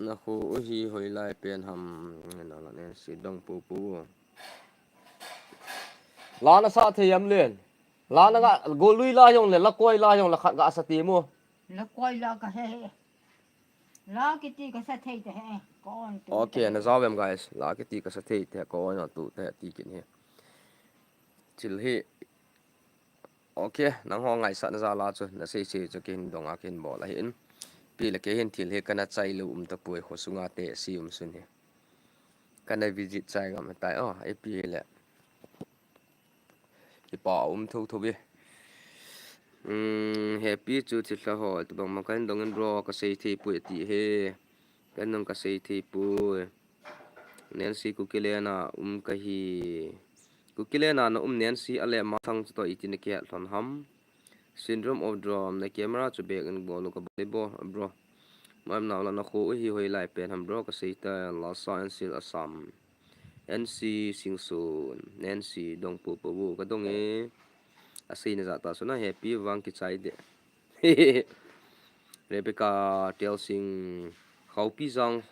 Na khu u hi hoilai pen ham, na la nen si dong pu pu. La na sa thei am len. La na ga golui la jong le, la koi la jong le khat ga sa ti mo. La koi la ka he he. La kiti ka sa thei te he. Ka on tu. Okay, na jaw em guys. La kiti ka sa thei te, ka on tu te ti kin he. Thil hi. Okay, nang ho ngaisah na jal a chu, na sei sei chu kin dong a kin bol a hin. Pi le kei hin thil hi kana chai lo um tapoi, khosunga te si um sun hi. Kana visit chai ngam tai o, ipi le. Kipa um tho tho ve. Um, Happy chu thilha ho, tu bang ma kan dong in bro, ka sei thei poi ti he. Kan dong ka sei thei poi. Nancy Kukiland a um kahi. Kukiland a na um Nancy ale ma thang chu to iti na kihet lhon ham. Syndrome of Drum, na camera chu back in bol o ka bol bo, bro. Mam na la na khu u hi hoilai pen ham bro, ka sei ta Lhasa N C Assam. N C Singson, N C dong po po bu ka dong e. A sei na ja ta so na Happy vang kichai de. Rebecca Telsing, Khaopi Jang,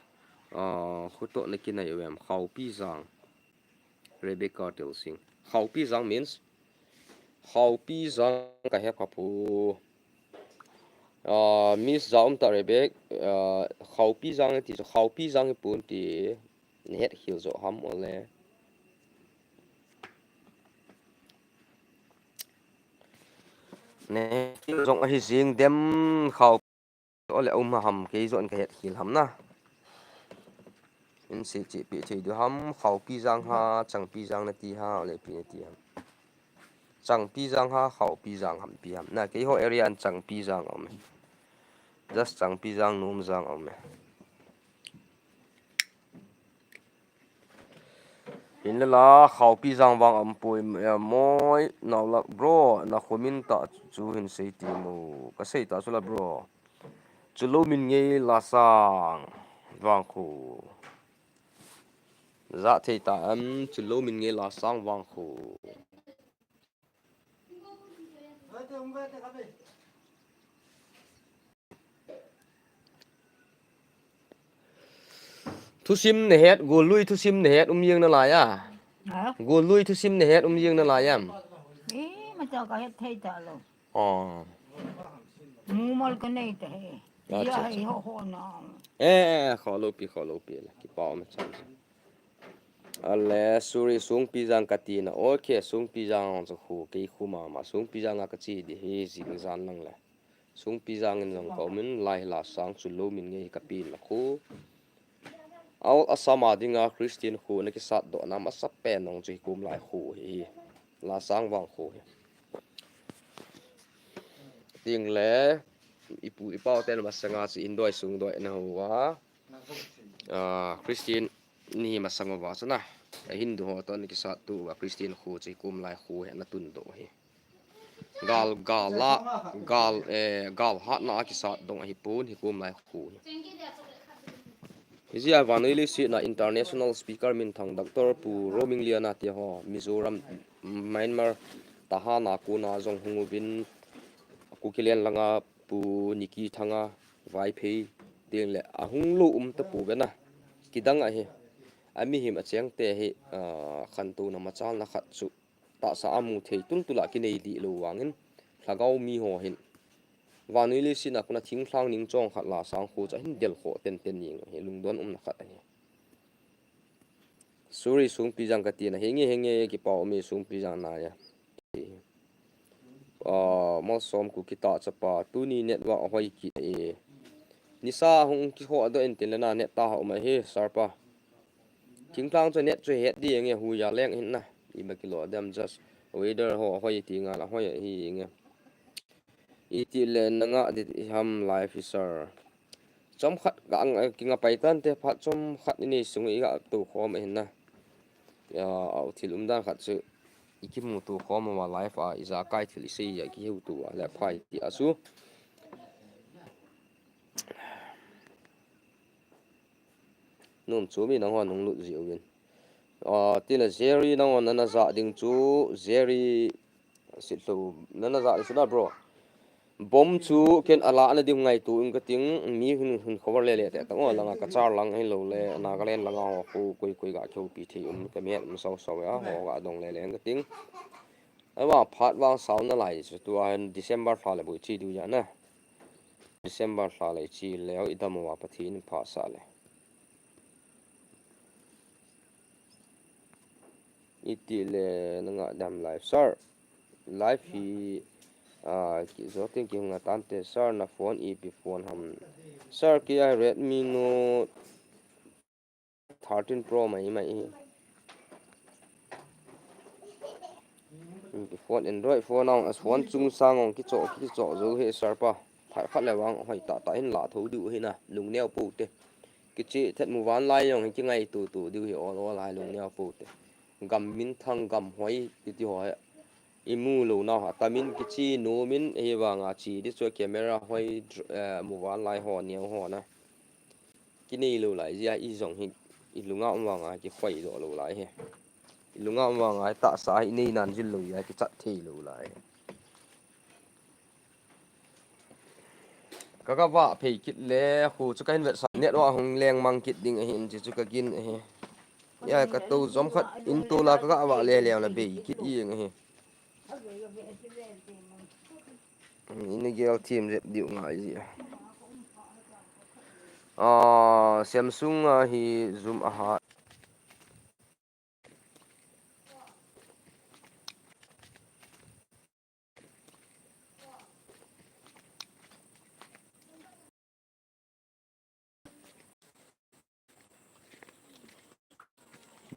ah, khuto na kinai u em, Khaopi Jang. Rebecca Telsing. Khaopi Jang means? Khaopi Jang ka he kha pu. Ah, Miss Jaum ta Rebecca, ah, Khaopi Jang ti so, Khaopi Jang pun ti. Ni het hil jo ham ole. Ni het hil jong ahi jing dem khau ole um ham kei jo an ka het hil ham na. In se che pi che du ham Khaopi Jang ha, Changpi Jang na ti ha, ole pi na ti ham. Changpi Jang ha, Khaopi Jang ham pi ham. Na kei ho area an Changpi Jang om. Just Changpi Jang, Nom Jang om. Hinla la, Khaopi Jang vang am poi, eh, moi, nau la, bro, na comment ta chu hin sei ti mo. Ka sei ta chu la, bro. Chulou min ngei Lasang Vangkho. Za thei ta em, chulou min ngei Lasang Vangkho. Thusim nahet, gollui thusim nahet um jeng nalai a. Ha? Gollui thusim nahet um jeng nalai am. Eh, macha ka het thei ta lou. Oh. Mumal ka nei ta he. Acha, ya acha. He ho ho na. Eh, kholou pi, kholou pi le. Kipa um chan. Ale, Suri Sungpi Jang kati na. Okay, Sungpi Jang chu khu, kei khu mama. Sungpi Jang a kache di hi jing jan lang le. Sungpi Jang in jong ka um in, lai hi Lasang chulou min ngei hi kapi na khu. Aw, Assam a dinga Christian khu na kisat doh na masa pen nong chu hi kum lai khu hi. Lasang Vangkho hi. Ting le, ipu ipau ten masanga chu indoi sungdoi na hou a. Ah, Christian ni masang uva chu na. A Hindu ho toh na kisat tu uva Christian khu chu hi kum lai khu hi na tun doh hi. Gal, gal la, gal, eh, gal hatna a kisat dong ahi pon hi kum lai khu hi. Hijeh a vannoi leiset na international speaker minthang Doctor Pu Roming Liana te ho Mizoram, Myanmar, Tahan a kona jong hung uvin Kukiland langa Pu Niki Thanga Vaiphei ting le ahung lou um tapouve na. Kidang ahi. Amihem acheng te hi, ah, khantouna machalna khat chu tahsa a mu thei tultul a kinei dih lou vangin, lhagao mi ho hin vannoi leiset a kona thinglhang ning chong khat Lasang khu chu ahin del khoh tenten jeng ahi, lungdon umna khat ahi. Suri Sungpi Jang kati na, henge, henge, kipa um e Sungpi Jang na ya. Ah, Malsom Kuki ta chapa, tuni network ahoi kit e. Nisa hung kikhoh doh in tin le na net ta ha um ahi, sir pa. Thinglhang chu net chu het di nge hu ya leng hin na. Ima kilo dem just weather ho hoi ti nga la hoi hi nge. Iti le na nga di ham live hi sir. Chomkhat ka ang, eh, kinga pai tante phat chomkhat inei sung i ga tou khom ahin na. Ya, au thil umdan khat chu i kimuto khom a live a ijakai thil isei a kiheuto a le phai ti a chu. Nom chu mi nangho nung lut ji uvin. Ah, tile Jerry nangho nana ja ding chu, Jerry Sitlo nana ja ding chu na bro. Bom chu ken ala na ding ngaito in kating, mi hin, hin cover le le te tang o langa ka char lang hin lo le, Nagaland langa ho khu koi koi ga keu pi thei um ka miet um sau sau ya, ho ga dong le le kating. Awa phat vang sau nalai chu tua hin December lha le boi chi du ya na. December lha le chi leo i dam uva Pathen in phasah le. Iti le na nga dam live, sir. Live hi, ah, ki joting ki hung atan te, sir, na phone ipi phone ham. Sir, kei a Redmi Note thirteen Pro mai mai hi. Phone, Android phone ang, a phone chung sang ang kicho, kicho jo hi sir pa. Phat khat le vang hoi ta ta hin la tho diu hi na, lungneo pou te. Kichi thet mu van lai jong hi kingaito to diu hi ol ol hai lungneo pou te. Gam minthang gam hoi kiti ho hi. I mu lou nau ha, tamin kichi nomin hi vang a chi di chu camera hoi, eh, mu van lai ho neo ho na. Kinei lou lai jeh a i jong hi, i lunga um vang a kikhoi doh lou lai hi. I lunga um vang a tahsa hi nei nan jil lou jeh a kichat thei lou lai hi. Ka ka va phei kit le, khu chu ka hin vetsah, network hung leng mang kit ding ahi, in chi chu ka gin ahi. Ya, ka to jom khat in to la ka ka va le le la bei kit i eng ahi. Ina gel thim jep diu ngai ji. Ah, Samsung a hi zoom a hat.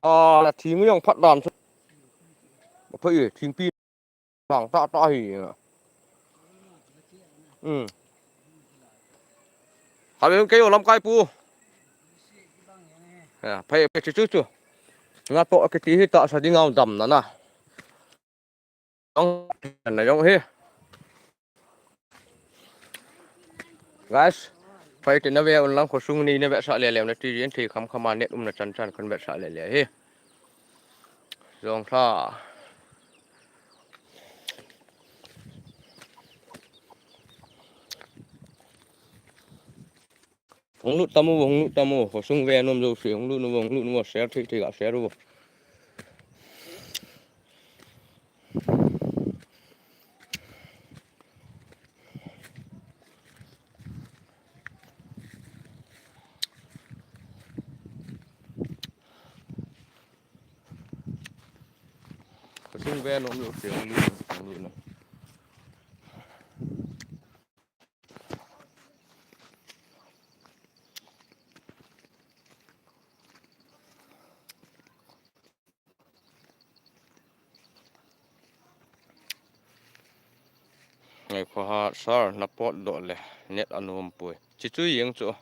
Ah, la thing jong phat dan chu. Phai thingpi lang ta ta hi. Um. Hal kei o lamkai pu. Ya, phai, phai chu chu chu. Nga to kiti hi tahsa ding a dam na na. Jong, na jong hi. Guys, Fight na ve un lang khosung ni na vetsah le le na ti jin thei kham kham a net umna chan chan kan vetsah le le hi. Jong tha. Hung lut tam u, hung lut tam u. Khosung ve nom jouse, hung lut nom, hung lut nom, share thei thei ga share u. Khosung ve nom jouse, hung lut nom, hung lut nom. Ngai kho ha sir, na potdoh le net anom poi. Chichu jeng chu.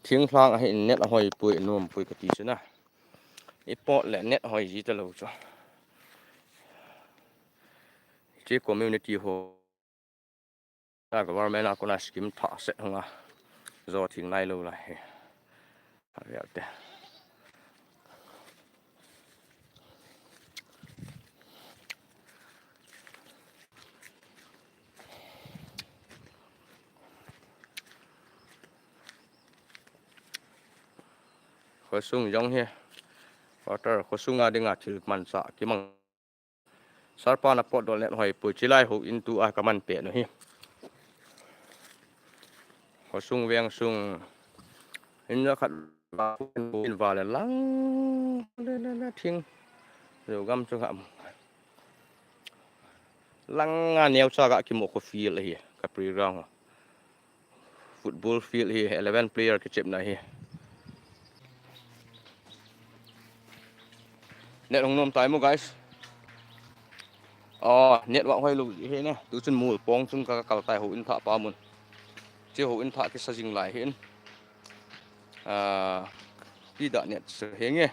Thinglhang ahi in net ahoi poi, anom poi kati chu na. I pot le net hoi ji talou chu. Chi community ho. A government a kona scheme thah set hung a. Jo thing nai lou lai hi. A ve te. Khosung jong hi. Quarter khosung a dinga thil mansa kimang. Sir pa na potdoh le hoi pui, chilai houin tua kaman pet u hi. Khosung veng sung. In la khat va, in va le lang le le le thing. Jogam chu gam. Lang a neocha ga kimo kho field hi. Ka playground. Football field hi, eleven player kichepna hi. Net hung nom tai mo, guys. Oh, net wa hoi lou hi ne. Tu chun mol pong chun ka kal tai houin thah pa mun. Chi houin thah kisa jing lai hin. Ah, ti da net se hi nge.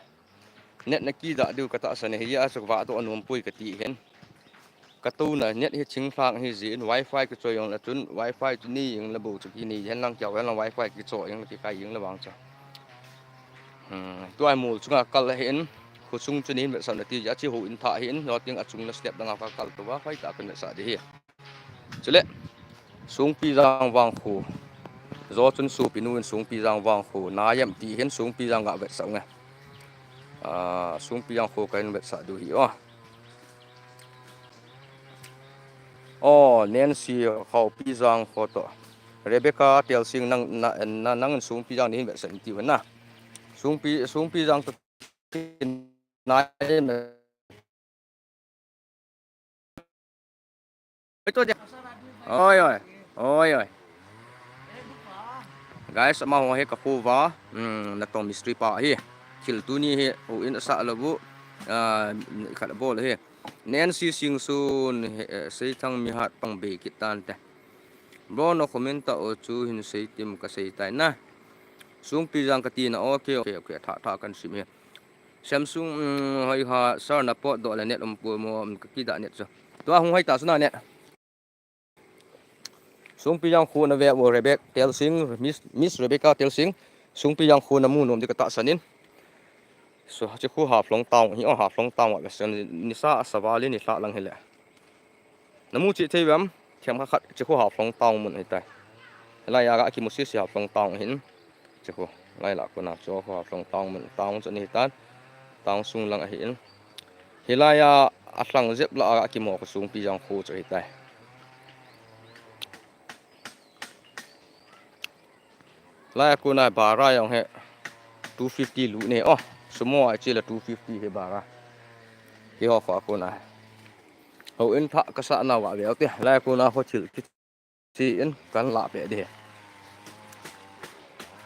Net na kidah diu ka tahsan e, hia chu vah toh anom poi kati hen. Ka touna net hi thinglhang hi jin, wifi kichoi jong le chun, wifi chu ni jing le bou chu kinei hen lang kiau hen lang wifi kichoi jong le kikai jing le vang chu. Hmm, tua mol chunga kal hin, khosung chu nin vetsah na ti ja chi houin thah hin, lo ting achung le step danga ka kal tua, wifi ta kan vetsah di hi. Chule, Sungpi Jang vangkho. Jo chun sopi nu in Sungpi Jang vangkho. Na yam ti hin Sungpi Jang ga vetsah nge. Ah, Sungpi Jang kho ka hin vetsah diu hi o. O, Nancy Khaopi Jang kho to. Rebecca Telsing nang, na, na, nang in Sungpi Jang ni hin vetsah in tiu na. Sungpi, Sungpi Jang to na yam Oi, oi. Oi, oi. Guys, amaho hi ka kho uva. Hmm, natong mistri pa hi. Thil tuni hi, houin asa lou u. Ah, khat bol hi. Nancy Singsun, eh, Seithang mihat pang be kit tan te. Bro, na comment ta o chu hin sei tim ka sei tai na. Sungpi Jang ka ti na, okay, okay, okay, tha, tha kan sim hi. Samsung, um, hoi ha, sir na potdoh le net um poi mo, um, ka kidah net chu. Tua hung hoi ta chu na net. Sungpi Jang kho na ve u Rebecca Telsing, Miss, Miss Rebecca Telsing. Sungpi Jang kho na mu nom di ka tahsan in. So, chi kho Haflong town hi, o Haflong town a ve sen, nisa a saval in ni thla lang hi le. Na mu chih thei vem, thiam kha khat, chi kho Haflong town mun hi tai. Lai a ga kimu sisi Haflong town hin. Chi kho, lai la kona chu kho Haflong town mun, town chu ni hi tan. Town sung lang ahi in. Hilai a, a thlang jep la a ga kimu kho Sungpi Jang kho chu hi tai. Lai a kona bara jong hi two fifty lu ne. Oh, sumo a chi la two fifty hi bara. Ki ho kho a kona. Houin thah ka sa na wa ve te. Lai a kona ho thil kichi in kan la pe de.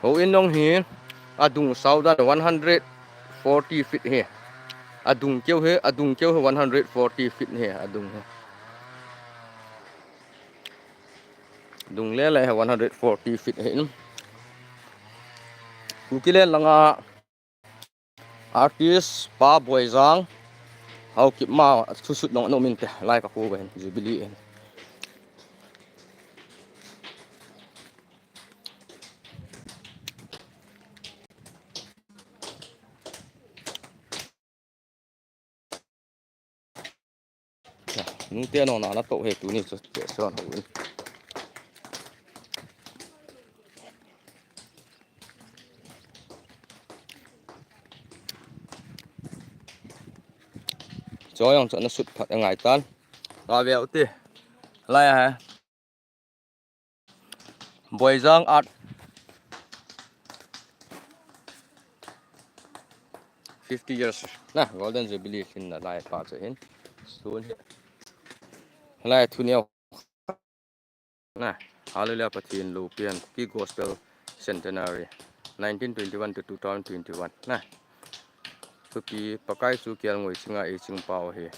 Houin jong hi adung saudan one hundred forty feet hi. Adung keu hi, adung keu hi one hundred forty feet hi, adung hi. Dung le le one hundred forty feet hi. Kuki le langa artist Pa Boijang, Haokip ma thusut nong no min te, lai ka kho hin, Jubilee hin. Nute nong na na to he tuni chu te son ho in. Cho yong cho na sut phat ngai tan. La veu te. Lai ha. Boijang Art fifty years na Golden Jubilee hin na lai pa che hin. Sun hi. Lai thu neo. Na, Hallelujah Pathen Lopian, Kuki Gospel Centenary, nineteen twenty-one to two thousand twenty-one. Na, Thupi Pakai chu kial ngoi chinga ei ching pau hi.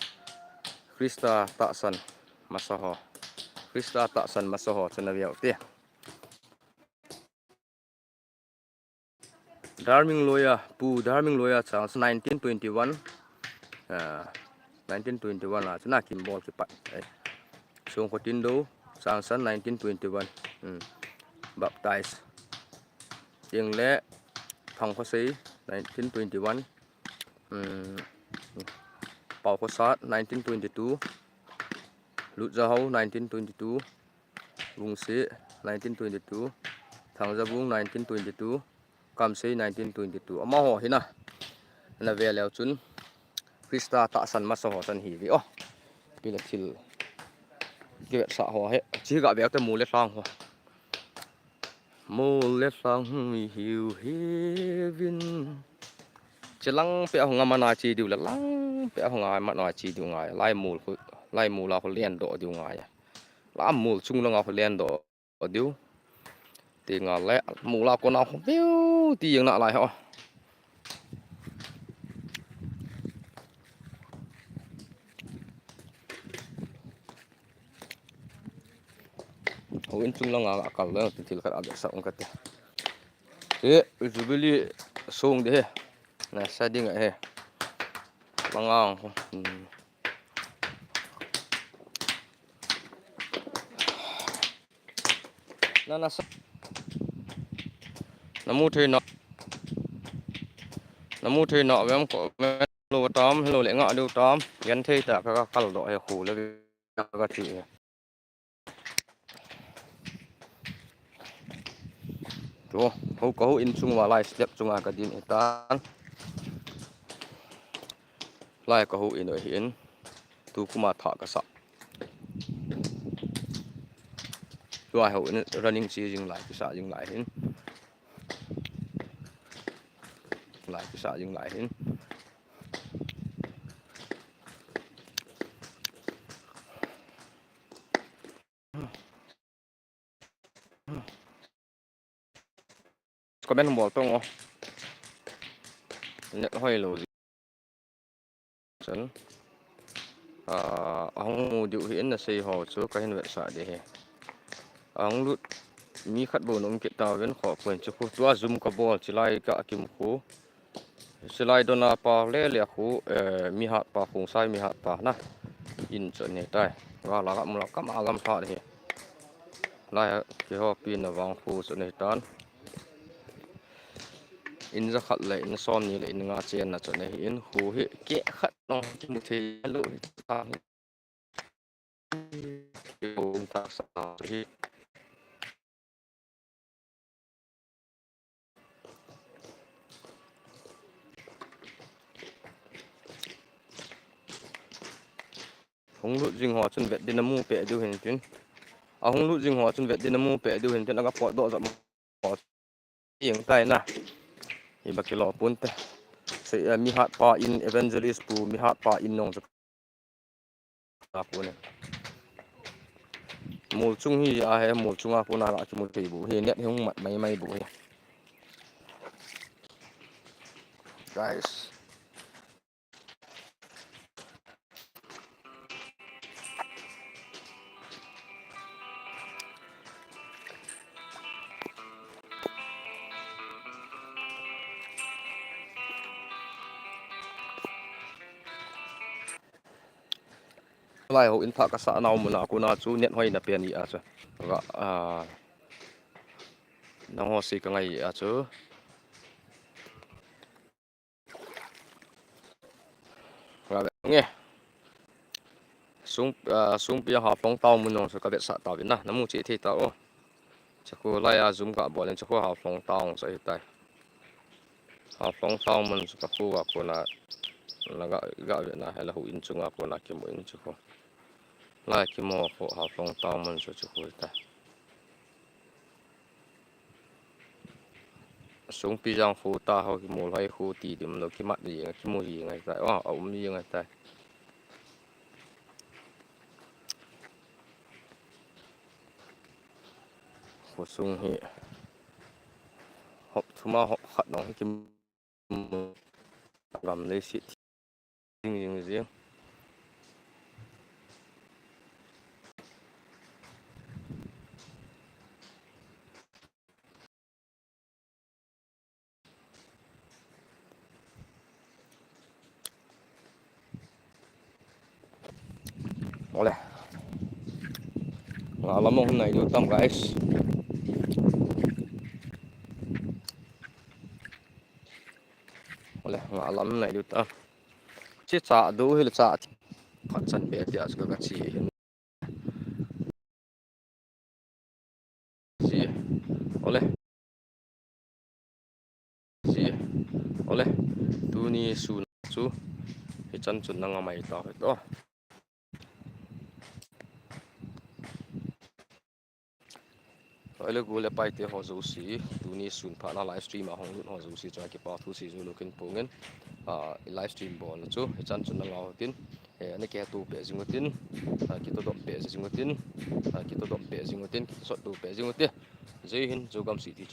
Krista tahsan masa ho. Krista tahsan masa ho chana viau te. Darming Loya, Pu Darming Loya chang nineteen twenty-one. Ah, nineteen twenty-one a chuna kin bol kipat. Eh. Song Khotindo chang nineteen twenty-one. Hmm. Baptize. Ingle Thang Khosei nineteen twenty-one. Hmm. Pau Khosat nineteen twenty-two. Lut Jahau nineteen twenty-two. Vungse nineteen twenty-two, Thangjavung nineteen twenty-two, Kamsei nineteen twenty-two. Amaho hina. Na ve leu chun Krista tahsan masa ho san hi ve o. Pila thil. Kivet sa ho he. Chi ga ve te mol le lhang ho. Mol le lhang mi hiu hivin. Chilang pe ahung amana chi diu le lang pe ahung amana chi diu ngai. Lai mol khu, lai mol a khu len do diu ngai. La mol chung langa khu len do diu. Ti nga le mol a kona khu viu ti jeng na lai ho. Houin chung langa kal le ti thil khat a be sa ung kate. Ti Jubilee song de he. Na sa ding a he. Langa khu. Hmm. Na, na sa. Na mu thei na. Na mu thei na vem ko, vem lo tam, lo le nga do tam. Yan thei ta ka, ka kal do he khu le ka ti he. Tu, ho ka houin chung va lai step chunga ka din e tan. Lai ka houin o hin. Tu kuma tha ka sa. Tua ho in running chi jing lai, kisa jing lai hin. Lai kisa jing lai hin. Comment bol tong o. Net hoi lo. Chun, ah, ahung mu diu hi in na sei ho chu ka hin vetsah ding hi. Ahung lut mi khat bou na um kit tauvin kho pun chu khu tua zum ka bol chilai ka kim khu. Chilai dona pa le le khu, eh, mi hat pa khung sai mi hat pa na. In chu nei tai. Ga la ga mu la ka ma gam pha ding hi. Lai kihopi na vang khu chu nei tan. In ja khat le in som ni le in nga chen na chu nei in khu hi ke khat nong kimu thei lo hi ta hi. Ki um ta sa hi. Hung lut jing ho chun vet din a mu pe diu hin tin. A hung lut jing ho chun vet din a mu pe diu hin tin, aga pot doh jop ho. Ing tai na. Hi ba kilo pun te. Sei, eh, mi hat pa in evangelist pu mi hat pa in nong jop. A pu ne. Mol chung hi a he, mol chung a pu na la ki mol thei bu hi, net hi hung mat mai mai bu hi. Guys. Lai ho in pha ka sa nau mun a kona chu net hoi na pen hi a chu. Ga, ah, nang ho si ka ngai a chu. Nge. Sung, ah, Sungpi a Haflong town mun jong chu ka vetsah tauvin na, na mu cheh thei tao. Chakhu lai a zoom ka bol in chakhu Haflong town chu ahitai. Haflong town mun chu ka khu a kona, na ga, ga ve na, hela hu in chunga kona kimu in chakhu. Lai kimu khu Haflong town mun chu chakhu ahitai. Sungpi jang khu ta ho kimu lai khu ti dim lo kimat ni jeng, kimu jeng ahitai. Wa, a um jeng ahitai. Khosung hi hop thuma hop khat nong hi kimu gam leiset jing jing jing. Ole. Nga lam hung nai diu tam, guys. Ole, nga lam nai diu tam. Chi cha du hil cha. Phat chan be tia chu ka chi hin. Chi. Ole. Chi. Ole. Tuni sun chu hichan chun na nga mai ta hoi to. Ole, gol le paite ho jouse, tuni sun phat na live stream a hung lut ho jouse chunga kipa thu sei jou lou kin pong in, ah, live stream bol na chu hichan chun na nga u tin, eh, na kihetto peh jing u tin, ah, kitodoh peh jing u tin, ah, kitodoh peh jing u tin, kitosot to peh jing u tin. Jai Hind, Jogam City.